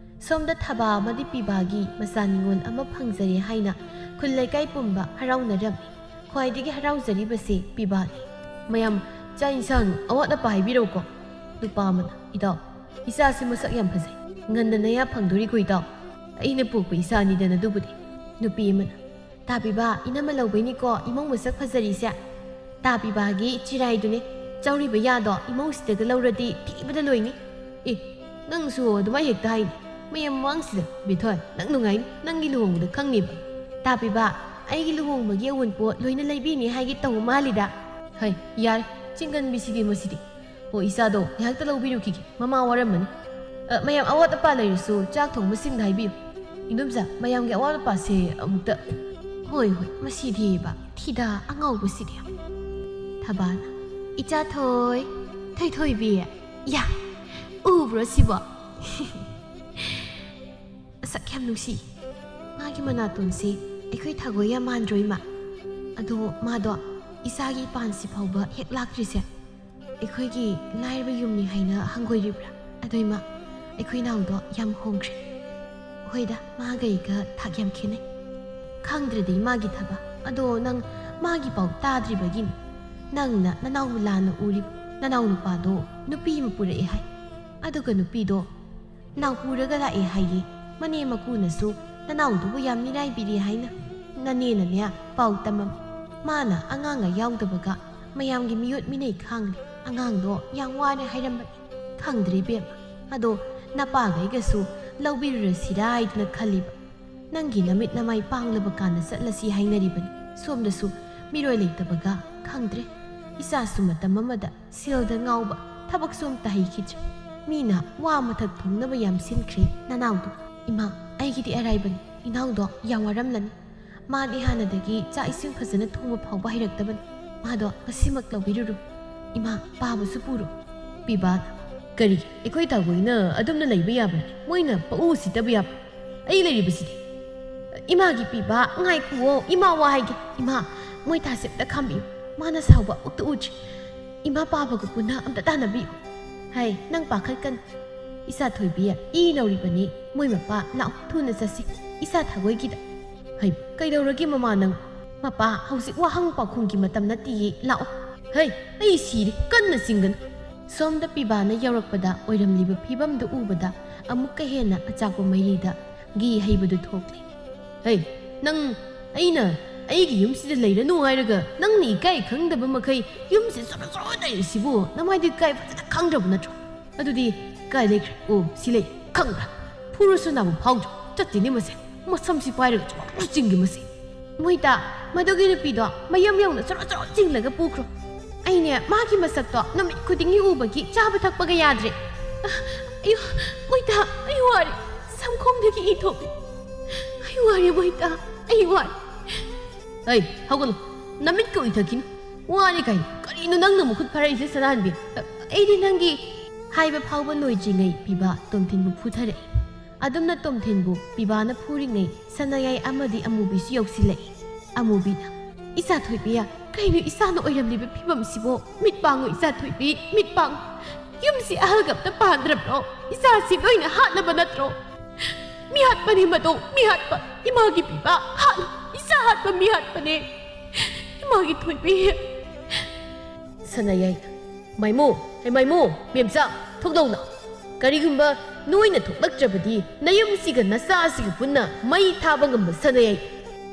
ꯁꯣꯝꯗ ꯊꯕꯥ ꯑꯃꯗꯤ ꯄꯤꯕꯥꯒꯤ ꯃꯆꯥ ꯅꯤꯉꯣꯜ ꯑꯃ ꯐꯪꯖꯔꯦ ꯍꯥꯏꯅ ꯈꯨꯜ ꯂꯩꯀꯥꯏ ꯄꯨꯝꯕ ꯍꯔꯥꯎꯅꯔꯝꯃꯤ꯫ ꯈ꯭ꯋꯥꯏꯗꯒꯤ ꯍꯔꯥꯎꯖꯔꯤꯕꯁꯤ ꯄꯤꯕꯥꯅꯤ꯫ ꯃꯌꯥꯝ, ꯆꯥꯛ ꯏꯟꯁꯥꯡ ꯑꯋꯥꯠ ꯑꯄꯥ ꯍꯥꯏꯕꯤꯔꯧꯀꯣ꯫ ꯅꯨꯄꯥ ꯑꯃꯅ, "ꯏꯇꯥꯎ, ꯏꯆꯥꯁꯤ ꯃꯁꯛ ꯌꯥꯝ ꯐꯖꯩ꯫ ꯉꯟꯅ ꯅꯌꯥ ꯐꯪꯗꯣꯔꯤꯀꯣ ꯏꯇꯥꯎ꯫ ꯑꯩꯅ ꯄꯣꯛꯄ ꯏꯆꯥꯅꯤꯗꯅ ꯑꯗꯨꯕꯨꯗꯤ꯫" ꯅꯨꯄꯤ ꯑꯃꯅ, "ꯇꯥꯕꯤꯕ, ꯏꯅꯝꯃ ꯂꯧꯕꯩꯅꯤꯀꯣ ꯏꯃꯧ ꯃꯁꯛ ꯐꯖꯔꯤꯁꯦ꯫ ꯇꯥꯕꯤꯕꯒꯤ ꯆꯤꯔꯥꯏꯗꯨꯅꯦ꯫ ꯆꯧꯔꯤꯕ ꯌꯥꯗꯣ ꯏꯃꯧꯁꯤꯗꯒ ꯂꯧꯔꯗꯤ ꯊꯤꯕꯗ ꯂꯣꯏꯅꯤ꯫" "ꯑꯦ, ꯅꯪꯁꯨ ꯑꯗꯨꯃꯥꯏ ꯍꯦꯛꯇ ꯍꯥꯏꯅꯤ꯫ ꯃꯌꯥꯝ ꯃꯃꯥꯡꯁꯤꯗ꯫ ꯕꯦꯊꯣꯟ, ꯅꯪ ꯅꯨꯡꯉꯥꯏꯅꯤ, ꯅꯪꯒꯤ ꯂꯨꯍꯣꯡꯕꯗ ꯈꯪꯅꯦꯕ꯫ ꯇꯥꯕꯤꯕ, ꯑꯩꯒꯤ ꯂꯨꯍꯣꯡꯕꯒꯤ ꯑꯎꯟꯄꯣꯠ ꯂꯣꯏꯅ ꯂꯩꯕꯤꯅꯤ ꯍꯥꯏꯒꯦ ꯇꯧꯕ ꯃꯥꯜꯂꯤꯗ꯫" "ꯍꯩ, ꯌꯥꯔꯦ, ꯆꯤꯡꯒꯟꯕꯤꯁꯤꯗꯤ ꯃꯁꯤꯗꯤ꯫ ꯑꯣ, ꯏꯆꯥꯗꯣ ꯉꯥꯏꯍꯥꯛꯇ ꯂꯧꯕꯤꯔꯨꯈꯤꯒꯦ, ꯃꯃꯥ ꯋꯥꯔꯝꯃꯅꯤ꯫ ꯑ, ꯃꯌꯥꯝ ꯑꯋꯥꯠ ꯑꯄꯥ ꯂꯩꯔꯁꯨ ꯆꯥꯛ ꯊꯣꯡꯕꯁꯤꯡꯗ ꯍꯥꯏꯕꯤꯌꯨ꯫ ꯏꯗꯣꯝꯆꯥ, ꯃꯌꯥꯝꯒꯤ ꯑꯋꯥꯠ ꯑꯄꯥꯁꯦ ꯑꯃꯨꯛꯇ꯫" "ꯍꯣꯏ, ꯍꯣꯏ, ꯃꯁꯤꯗꯤꯕ, ꯊꯤꯗ ꯑꯉꯥꯎꯕꯁꯤꯗꯤ꯫" ꯊꯕꯥꯅ, "ꯏꯆꯥ ꯊꯣꯏ, ꯊꯣꯏꯊꯣꯏꯕꯤ, ꯌꯥ, ꯎꯕ꯭ꯔꯣ ꯁꯤꯕꯣ?" ꯃꯁꯛ ꯌꯥꯝ ꯅꯨꯡꯁꯤ꯫ ꯃꯥꯒꯤ ꯃꯅꯥꯇꯣꯟꯁꯤ ꯑꯩꯈꯣꯏ ꯊꯒꯣꯏ ꯌꯥꯝ ꯃꯥꯟꯗ꯭ꯔꯣ, ꯏꯃꯥ? ꯑꯗꯣ ꯃꯥꯗꯣ ꯏꯆꯥꯒꯤ ꯄꯥꯟꯁꯤ ꯐꯥꯎꯕ ꯍꯦꯛ ꯂꯥꯛꯇ꯭ꯔꯤꯁꯦ ꯑꯩꯈꯣꯏꯒꯤ ꯂꯥꯏꯔꯕ ꯌꯨꯝꯅꯤ ꯍꯥꯏꯅ ꯍꯪꯒꯣꯏꯔꯤꯕ꯭ꯔꯥ? ꯑꯗꯣ ꯏꯃꯥ, ꯑꯩꯈꯣꯏ ꯅꯥꯎꯗꯣ ꯌꯥꯝ ꯍꯣꯡꯈ꯭ꯔꯦ꯫ ꯍꯣꯏꯗ, ꯃꯥꯒ ꯑꯩꯒ ꯊꯥꯛ ꯌꯥꯝ ꯈꯦꯠꯅꯩ꯫ ꯈꯪꯗ꯭ꯔꯗꯤ ꯃꯥꯒꯤ ꯊꯕꯛ꯫ ꯑꯗꯣ ꯅꯪ ꯃꯥꯒꯤ ꯄꯥꯎ ꯇꯥꯗ꯭ꯔꯤꯕꯒꯤꯅꯤ꯫ ꯅꯪꯅ ꯅꯅꯥꯎ ꯂꯥꯟꯅ ꯎꯔꯤꯕ꯫ ꯅꯅꯥꯎ ꯅꯨꯄꯥꯗꯣ ꯅꯨꯄꯤ ꯑꯃ ꯄꯨꯔꯛꯑꯦ ꯍꯥꯏ꯫ ꯑꯗꯨꯒ ꯅꯨꯄꯤꯗꯣ ꯅꯥꯎ ꯄꯨꯔꯒ ꯂꯥꯛꯑꯦ ꯍꯥꯏꯌꯦ꯫ ꯃꯅꯦ ꯃꯀꯨꯅꯁꯨ ꯅꯅꯥꯎꯗꯨꯕꯨ ꯌꯥꯝ ꯃꯤꯔꯥꯏꯕꯤꯔꯤ ꯍꯥꯏꯅ ꯅꯅꯦꯅꯅꯦ ꯄꯥꯎ ꯇꯝꯃꯝꯃꯤ꯫ ꯃꯥꯅ ꯑꯉꯥꯡꯒ ꯌꯥꯎꯗꯕꯒ ꯃꯌꯥꯝꯒꯤ ꯃꯤꯑꯣꯠ ꯃꯤꯅꯩ ꯈꯥꯡꯂꯤ꯫ ꯑꯉꯥꯡꯗꯣ ꯌꯥꯝ ꯋꯥꯔꯦ ꯍꯥꯏꯔꯝꯕꯅꯤ꯫ ꯈꯪꯗ꯭ꯔꯦ ꯏꯕꯦꯝꯃ꯫ ꯑꯗꯣ ꯅꯄꯥꯒꯩꯒꯁꯨ ꯂꯧꯕꯤꯔꯨꯔꯁꯤꯔꯥ ꯍꯥꯏꯗꯅ ꯈꯜꯂꯤꯕ꯫ ꯅꯪꯒꯤ ꯅꯃꯤꯠ ꯅꯃꯥꯏ ꯄꯥꯡꯂꯕ ꯀꯥꯟꯗ ꯆꯠꯂꯁꯤ ꯍꯥꯏꯅꯔꯤꯕꯅꯤ꯫ ꯁꯣꯝꯗꯁꯨ ꯃꯤꯔꯣꯏ ꯂꯩꯇꯕꯒ ꯈꯪꯗ꯭ꯔꯦ꯫ ꯏꯆꯥꯁꯨ ꯃꯇꯝ ꯑꯃꯗ ꯁꯦꯜꯗ ꯉꯥꯎꯕ, ꯊꯕꯛꯁꯨ ꯑꯝꯇ ꯍꯩꯈꯤꯗ꯭ꯔꯦ꯫ ꯃꯤꯅ ꯋꯥ ꯃꯊꯛ ꯊꯣꯡꯅꯕ ꯌꯥꯝ ꯁꯤꯟꯈ꯭ꯔꯦ ꯅꯅꯥꯎꯗꯣ꯫ ꯏꯃꯥ, ꯑꯩꯒꯤꯗꯤ ꯑꯔꯥꯏꯕꯅꯤ꯫ ꯏꯅꯥꯎꯗꯣ ꯌꯥꯝ ꯋꯥꯔꯝꯂꯅꯤ꯫ ꯃꯥꯗꯤ ꯍꯥꯟꯅꯗꯒꯤ ꯆꯥꯛ ꯏꯁꯤꯡ ꯐꯖꯅ ꯊꯣꯡꯕ ꯐꯥꯎꯕ ꯍꯩꯔꯛꯇꯕꯅꯤ꯫ ꯃꯥꯗꯣ ꯉꯁꯤꯃꯛ ꯂꯧꯕꯤꯔꯨꯔꯣ꯫ ꯏꯃꯥ, ꯄꯥꯕꯁꯨ ꯄꯨꯔꯣ꯫" ꯄꯤꯕꯥ, "ꯀꯔꯤ? ꯑꯩꯈꯣꯏ ꯊꯥꯒꯣꯏꯅ ꯑꯗꯨꯝꯅ ꯂꯩꯕ ꯌꯥꯕ꯭ꯔꯥ? ꯃꯣꯏꯅ ꯄꯪꯎ ꯎꯁꯤꯠꯇꯕ ꯌꯥꯕ꯭ꯔꯥ? ꯑꯩ ꯂꯩꯔꯤꯕꯁꯤꯗꯤ꯫" "ꯏꯃꯥꯒꯤ ꯄꯤꯕꯥ, ꯉꯥꯏꯈꯨꯑꯣ, ꯏꯃꯥ ꯋꯥ ꯍꯥꯏꯒꯦ꯫ ꯏꯃꯥ, ꯃꯣꯏ ꯊꯥꯁꯦ ꯑꯝꯇ ꯈꯥꯝꯕꯤꯌꯨ꯫ ꯃꯥꯅ ꯁꯥꯎꯕ ꯑꯝꯇ ꯎꯗ꯭ꯔꯤ꯫ ꯏꯃꯥ ꯄꯥꯕꯒ ꯄꯨꯟꯅ ꯑꯝꯇ ꯇꯥꯟꯅꯕꯤꯌꯨ꯫" "ꯍꯩ, ꯅꯪ ꯄꯥꯈꯠꯀꯅꯨ꯫ ꯏꯆꯥ ꯊꯣꯏꯕꯤ, ꯏ ꯅꯧꯔꯤꯕꯅꯤ꯫ ꯃꯣꯏ ꯃꯄꯥ, ꯂꯥꯛꯑꯣ, ꯊꯨꯅ ꯆꯠꯁꯤ ꯏꯆꯥ ꯊꯥꯒꯣꯏꯒꯤꯗ꯫" "ꯍꯩ, ꯀꯩꯗꯧꯔꯒꯦ ꯃꯃꯥ ꯅꯪ?" "ꯃꯄꯥ, ꯍꯧꯖꯤꯛ ꯋꯥꯍꯪ ꯄꯥꯎꯈꯨꯝꯒꯤ ꯃꯇꯝ ꯅꯠꯇꯤꯌꯦ, ꯂꯥꯛꯑꯣ꯫" "ꯍꯩ, ꯑꯩ ꯁꯤꯔꯦ, ꯀꯟꯅ ꯆꯤꯡꯒꯅꯨ꯫" ꯁꯣꯝꯗ ꯄꯤꯕꯥꯅ ꯌꯧꯔꯛꯄꯗ ꯑꯣꯏꯔꯝꯂꯤꯕ ꯐꯤꯕꯝꯗꯨ ꯎꯕꯗ ꯑꯃꯨꯛꯀ ꯍꯦꯟꯅ ꯑꯆꯥꯛꯄ ꯃꯩꯔꯤꯗ ꯘꯤ ꯍꯩꯕꯗꯨ ꯊꯣꯛꯂꯦ꯫ "ꯍꯩ, ꯅꯪ ꯑꯩꯅ ꯑꯩꯒꯤ ꯌꯨꯝꯁꯤꯗ ꯂꯩꯔꯅꯨ ꯍꯥꯏꯔꯒ ꯅꯪꯅ ꯏꯀꯥꯏ ꯈꯪꯗꯕ ꯃꯈꯩ ꯌꯨꯝꯁꯤ ꯆꯣꯔꯣ ꯆꯣꯔꯣ ꯂꯩꯔꯤꯁꯤꯕꯨ ꯅꯃꯥꯏꯗꯨ ꯏꯀꯥꯏ ꯐꯖꯅ ꯈꯪꯗ꯭ꯔꯕ ꯅꯠꯇ꯭ꯔꯣ? ꯑꯗꯨꯗꯤ ꯀꯥꯏ ꯂꯩꯈ꯭ꯔꯦ? ꯑꯣ, ꯁꯤ ꯂꯩ, ꯈꯪꯕ꯭ꯔꯥ? ꯐꯨꯔꯁꯨ ꯅꯥꯕ ꯐꯥꯎꯗ꯭ꯔꯣ? ꯆꯠꯇꯦꯅꯦ ꯃꯁꯦ, ꯃꯁꯝꯁꯤ ꯄꯥꯏꯔꯒ ꯆꯣꯔꯣ ꯆꯣꯔꯣ ꯆꯤꯡꯒꯤ ꯃꯁꯦ꯫" "ꯃꯣꯏꯇꯥ, ꯃꯗꯨꯒꯤ ꯅꯨꯄꯤꯗꯣ ꯃꯌꯨꯝ ꯌꯧꯅ ꯆꯣꯔꯣ ꯆꯣꯔꯣ ꯆꯤꯡꯂꯒ ꯄꯨꯈ꯭ꯔꯣ꯫ ꯑꯩꯅꯦ ꯃꯥꯒꯤ ꯃꯁꯛꯇꯣ ꯅꯨꯃꯤꯠ ꯈꯨꯗꯤꯡꯒꯤ ꯎꯕꯒꯤ ꯆꯥꯕ ꯊꯛꯄꯒ ꯌꯥꯗ꯭ꯔꯦ꯫ ꯑ, ꯑꯌꯣ, ꯃꯣꯏꯇꯥ, ꯑꯩ ꯋꯥꯔꯦ꯫ ꯁꯝꯈꯣꯡꯗꯒꯤ ꯏ ꯊꯣꯛꯂꯦ꯫ ꯑꯩ ꯋꯥꯔꯦ ꯃꯣꯏꯇꯥ, ꯑꯩ ꯋꯥꯔꯦ꯫" "ꯍꯩ, ꯍꯧꯒꯠꯂꯣ꯫ ꯅꯃꯤꯠꯀ ꯎꯏꯊꯈꯤꯅꯨ꯫ ꯋꯥꯔꯦ ꯀꯥꯏꯅ꯫ ꯀꯔꯤꯅꯣ ꯅꯪꯅ ꯃꯈꯨꯠ ꯐꯥꯔꯛꯏꯁꯦ, ꯁꯅꯥꯍꯟꯕꯤ?" "ꯑ, ꯑꯩꯗꯤ ꯅꯪꯒꯤ" ꯍꯥꯏꯕ ꯐꯥꯎꯕ ꯂꯣꯏꯗ꯭ꯔꯤꯉꯩ ꯄꯤꯕꯥ ꯇꯣꯝꯊꯤꯟꯕꯨ ꯐꯨꯊꯔꯛꯏ꯫ ꯑꯗꯨꯝꯅ ꯇꯣꯝꯊꯤꯟꯕꯨ ꯄꯤꯕꯥꯅ ꯐꯨꯔꯤꯉꯩ ꯁꯅꯥꯌꯥꯏ ꯑꯃꯗꯤ ꯑꯃꯨꯕꯤꯁꯨ ꯌꯧꯁꯤꯜꯂꯛꯏ꯫ ꯑꯃꯨꯕꯤꯅ, "ꯏꯆꯥ ꯊꯣꯏꯕꯤ, ꯀꯩꯅꯣ ꯏꯆꯥꯅ ꯑꯣꯏꯔꯝꯂꯤꯕ ꯐꯤꯕꯝꯁꯤꯕꯣ? ꯃꯤꯠ ꯄꯥꯡꯉꯨ ꯏꯆꯥ ꯊꯣꯏꯕꯤ, ꯃꯤꯠ ꯄꯥꯡꯉꯨ꯫ ꯌꯨꯝꯁꯤ ꯑꯍꯜꯒ ꯑꯝꯇ ꯄꯥꯟꯗ꯭ꯔꯕ꯭ꯔꯣ? ꯏꯆꯥꯁꯤ ꯂꯣꯏꯅ ꯍꯥꯠꯅꯕ ꯅꯠꯇ꯭ꯔꯣ? ꯃꯤꯍꯥꯠꯄꯅꯤ ꯃꯗꯣ, ꯃꯤꯍꯥꯠꯄ꯫ ꯏꯃꯥꯒꯤ ꯄꯤꯕꯥ ꯍꯥꯠꯂꯨ꯫ ꯏꯆꯥ ꯍꯥꯠꯄ ꯃꯤꯍꯥꯠꯄꯅꯦ꯫ ꯏꯃꯥꯒꯤ ꯊꯣꯏꯕꯤ꯫" ꯁꯅꯥꯌꯥꯏ, "ꯃꯥꯏꯃꯨ, ꯍꯦ ꯃꯥꯏꯃꯨ, ꯃꯦꯝꯆꯥ, ꯊꯣꯛꯂꯛꯎꯅ꯫ ꯀꯔꯤꯒꯨꯝꯕ ꯅꯣꯏꯅ ꯊꯣꯛꯂꯛꯇ꯭ꯔꯕꯗꯤ ꯅꯌꯨꯝꯁꯤꯒ ꯅꯆꯥꯁꯤꯒ ꯄꯨꯟꯅ ꯃꯩ ꯊꯥꯕ ꯉꯝꯕ ꯁꯅꯥꯌꯥꯏ꯫"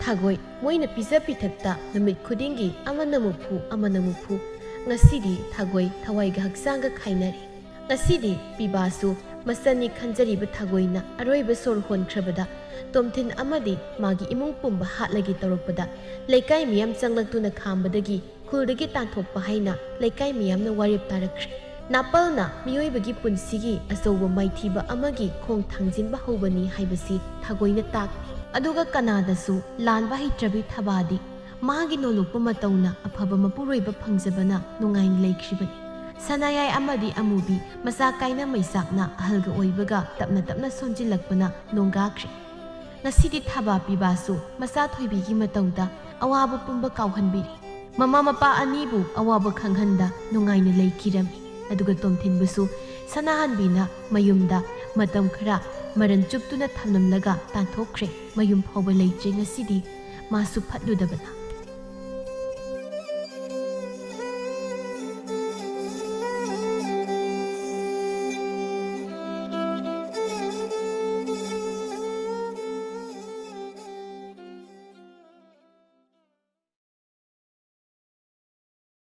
ꯊꯥꯒꯣꯏ, ꯃꯣꯏꯅ ꯄꯤꯖ ꯄꯤꯊꯛꯇ ꯅꯨꯃꯤꯠ ꯈꯨꯗꯤꯡꯒꯤ ꯑꯃꯅ ꯑꯃꯨꯛ ꯐꯨ, ꯑꯃꯅ ꯑꯃꯨꯛ ꯐꯨ꯫ ꯉꯁꯤꯗꯤ ꯊꯥꯒꯣꯏ ꯊꯋꯥꯏꯒ ꯍꯛꯆꯥꯡꯒ ꯈꯥꯏꯅꯔꯦ꯫ ꯉꯁꯤꯗꯤ ꯄꯤꯕꯥꯁꯨ ꯃꯆꯟꯅꯤ ꯈꯟꯖꯔꯤꯕ ꯊꯥꯒꯣꯏꯅ ꯑꯔꯣꯏꯕ ꯁꯣꯔ ꯍꯣꯟꯈ꯭ꯔꯕꯗ ꯇꯣꯝꯊꯤꯟ ꯑꯃꯗꯤ ꯃꯥꯒꯤ ꯏꯃꯨꯡ ꯄꯨꯝꯕ ꯍꯥꯠꯂꯒꯦ ꯇꯧꯔꯛꯄꯗ ꯂꯩꯀꯥꯏ ꯃꯤꯌꯥꯝ ꯆꯪꯂꯛꯇꯨꯅ ꯈꯥꯝꯕꯗꯒꯤ ꯈꯨꯜꯗꯒꯤ ꯇꯥꯟꯊꯣꯛꯄ ꯍꯥꯏꯅ ꯂꯩꯀꯥꯏ ꯃꯤꯌꯥꯝꯅ ꯋꯥꯔꯦꯞ ꯇꯥꯔꯛꯈ꯭ꯔꯦ꯫ ꯅꯥꯄꯜꯅ ꯃꯤꯑꯣꯏꯕꯒꯤ ꯄꯨꯟꯁꯤꯒꯤ ꯑꯆꯧꯕ ꯃꯥꯏꯊꯤꯕ ꯑꯃꯒꯤ ꯈꯣꯡ ꯊꯥꯡꯖꯤꯟꯕ ꯍꯧꯕꯅꯤ ꯍꯥꯏꯕꯁꯤ ꯊꯥꯒꯣꯏꯅ ꯇꯥꯛꯂꯤ꯫ ꯑꯗꯨꯒ ꯀꯅꯥꯗꯁꯨ ꯂꯥꯟꯕ ꯍꯩꯇ꯭ꯔꯕꯤ ꯊꯕꯥꯗꯤ ꯃꯍꯥꯛꯀꯤ ꯅꯣꯂꯨꯛꯄ ꯃꯇꯧꯅ ꯑꯐꯕ ꯃꯄꯨꯔꯣꯏꯕ ꯐꯪꯖꯕꯅ ꯅꯨꯡꯉꯥꯏꯅ ꯂꯩꯈ꯭ꯔꯤꯕꯅꯤ꯫ ꯁꯅꯥꯌꯥꯏ ꯑꯃꯗꯤ ꯑꯃꯨꯕꯤ ꯃꯆꯥ ꯀꯥꯏꯅ ꯃꯩꯆꯥꯛꯅ ꯑꯍꯜꯒ ꯑꯣꯏꯕꯒ ꯇꯞꯅ ꯇꯞꯅ ꯁꯣꯟꯖꯤꯜꯂꯛꯄꯅ ꯅꯣꯡꯒꯥꯈ꯭ꯔꯦ꯫ ꯉꯁꯤꯗꯤ ꯊꯥꯕꯥ ꯄꯤꯕꯥꯁꯨ ꯃꯆꯥ ꯊꯣꯏꯕꯤꯒꯤ ꯃꯇꯧꯗ ꯑꯋꯥꯕ ꯄꯨꯝꯕ ꯀꯥꯎꯍꯟꯕꯤꯔꯦ꯫ ꯃꯃꯥ ꯃꯄꯥ ꯑꯅꯤꯕꯨ ꯑꯋꯥꯕ ꯈꯪꯍꯟꯗ ꯅꯨꯡꯉꯥꯏꯅ ꯂꯩꯈꯤꯔꯝꯃꯤ꯫ ꯑꯗꯨꯒ ꯇꯣꯝꯊꯤꯟꯕꯨꯁꯨ ꯁꯅꯥꯍꯟꯕꯤꯅ ꯃꯌꯨꯝꯗ ꯃꯇꯝ ꯈꯔ ꯃꯔꯟ ꯆꯨꯞꯇꯨꯅ ꯊꯝꯂꯝꯂꯒ ꯇꯥꯟꯊꯣꯛꯈ꯭ꯔꯦ꯫ ꯃꯌꯨꯝ ꯐꯥꯎꯕ ꯂꯩꯇ꯭ꯔꯦ ꯉꯁꯤꯗꯤ꯫ ꯃꯥꯁꯨ ꯐꯠꯂꯨꯗꯕꯅ꯫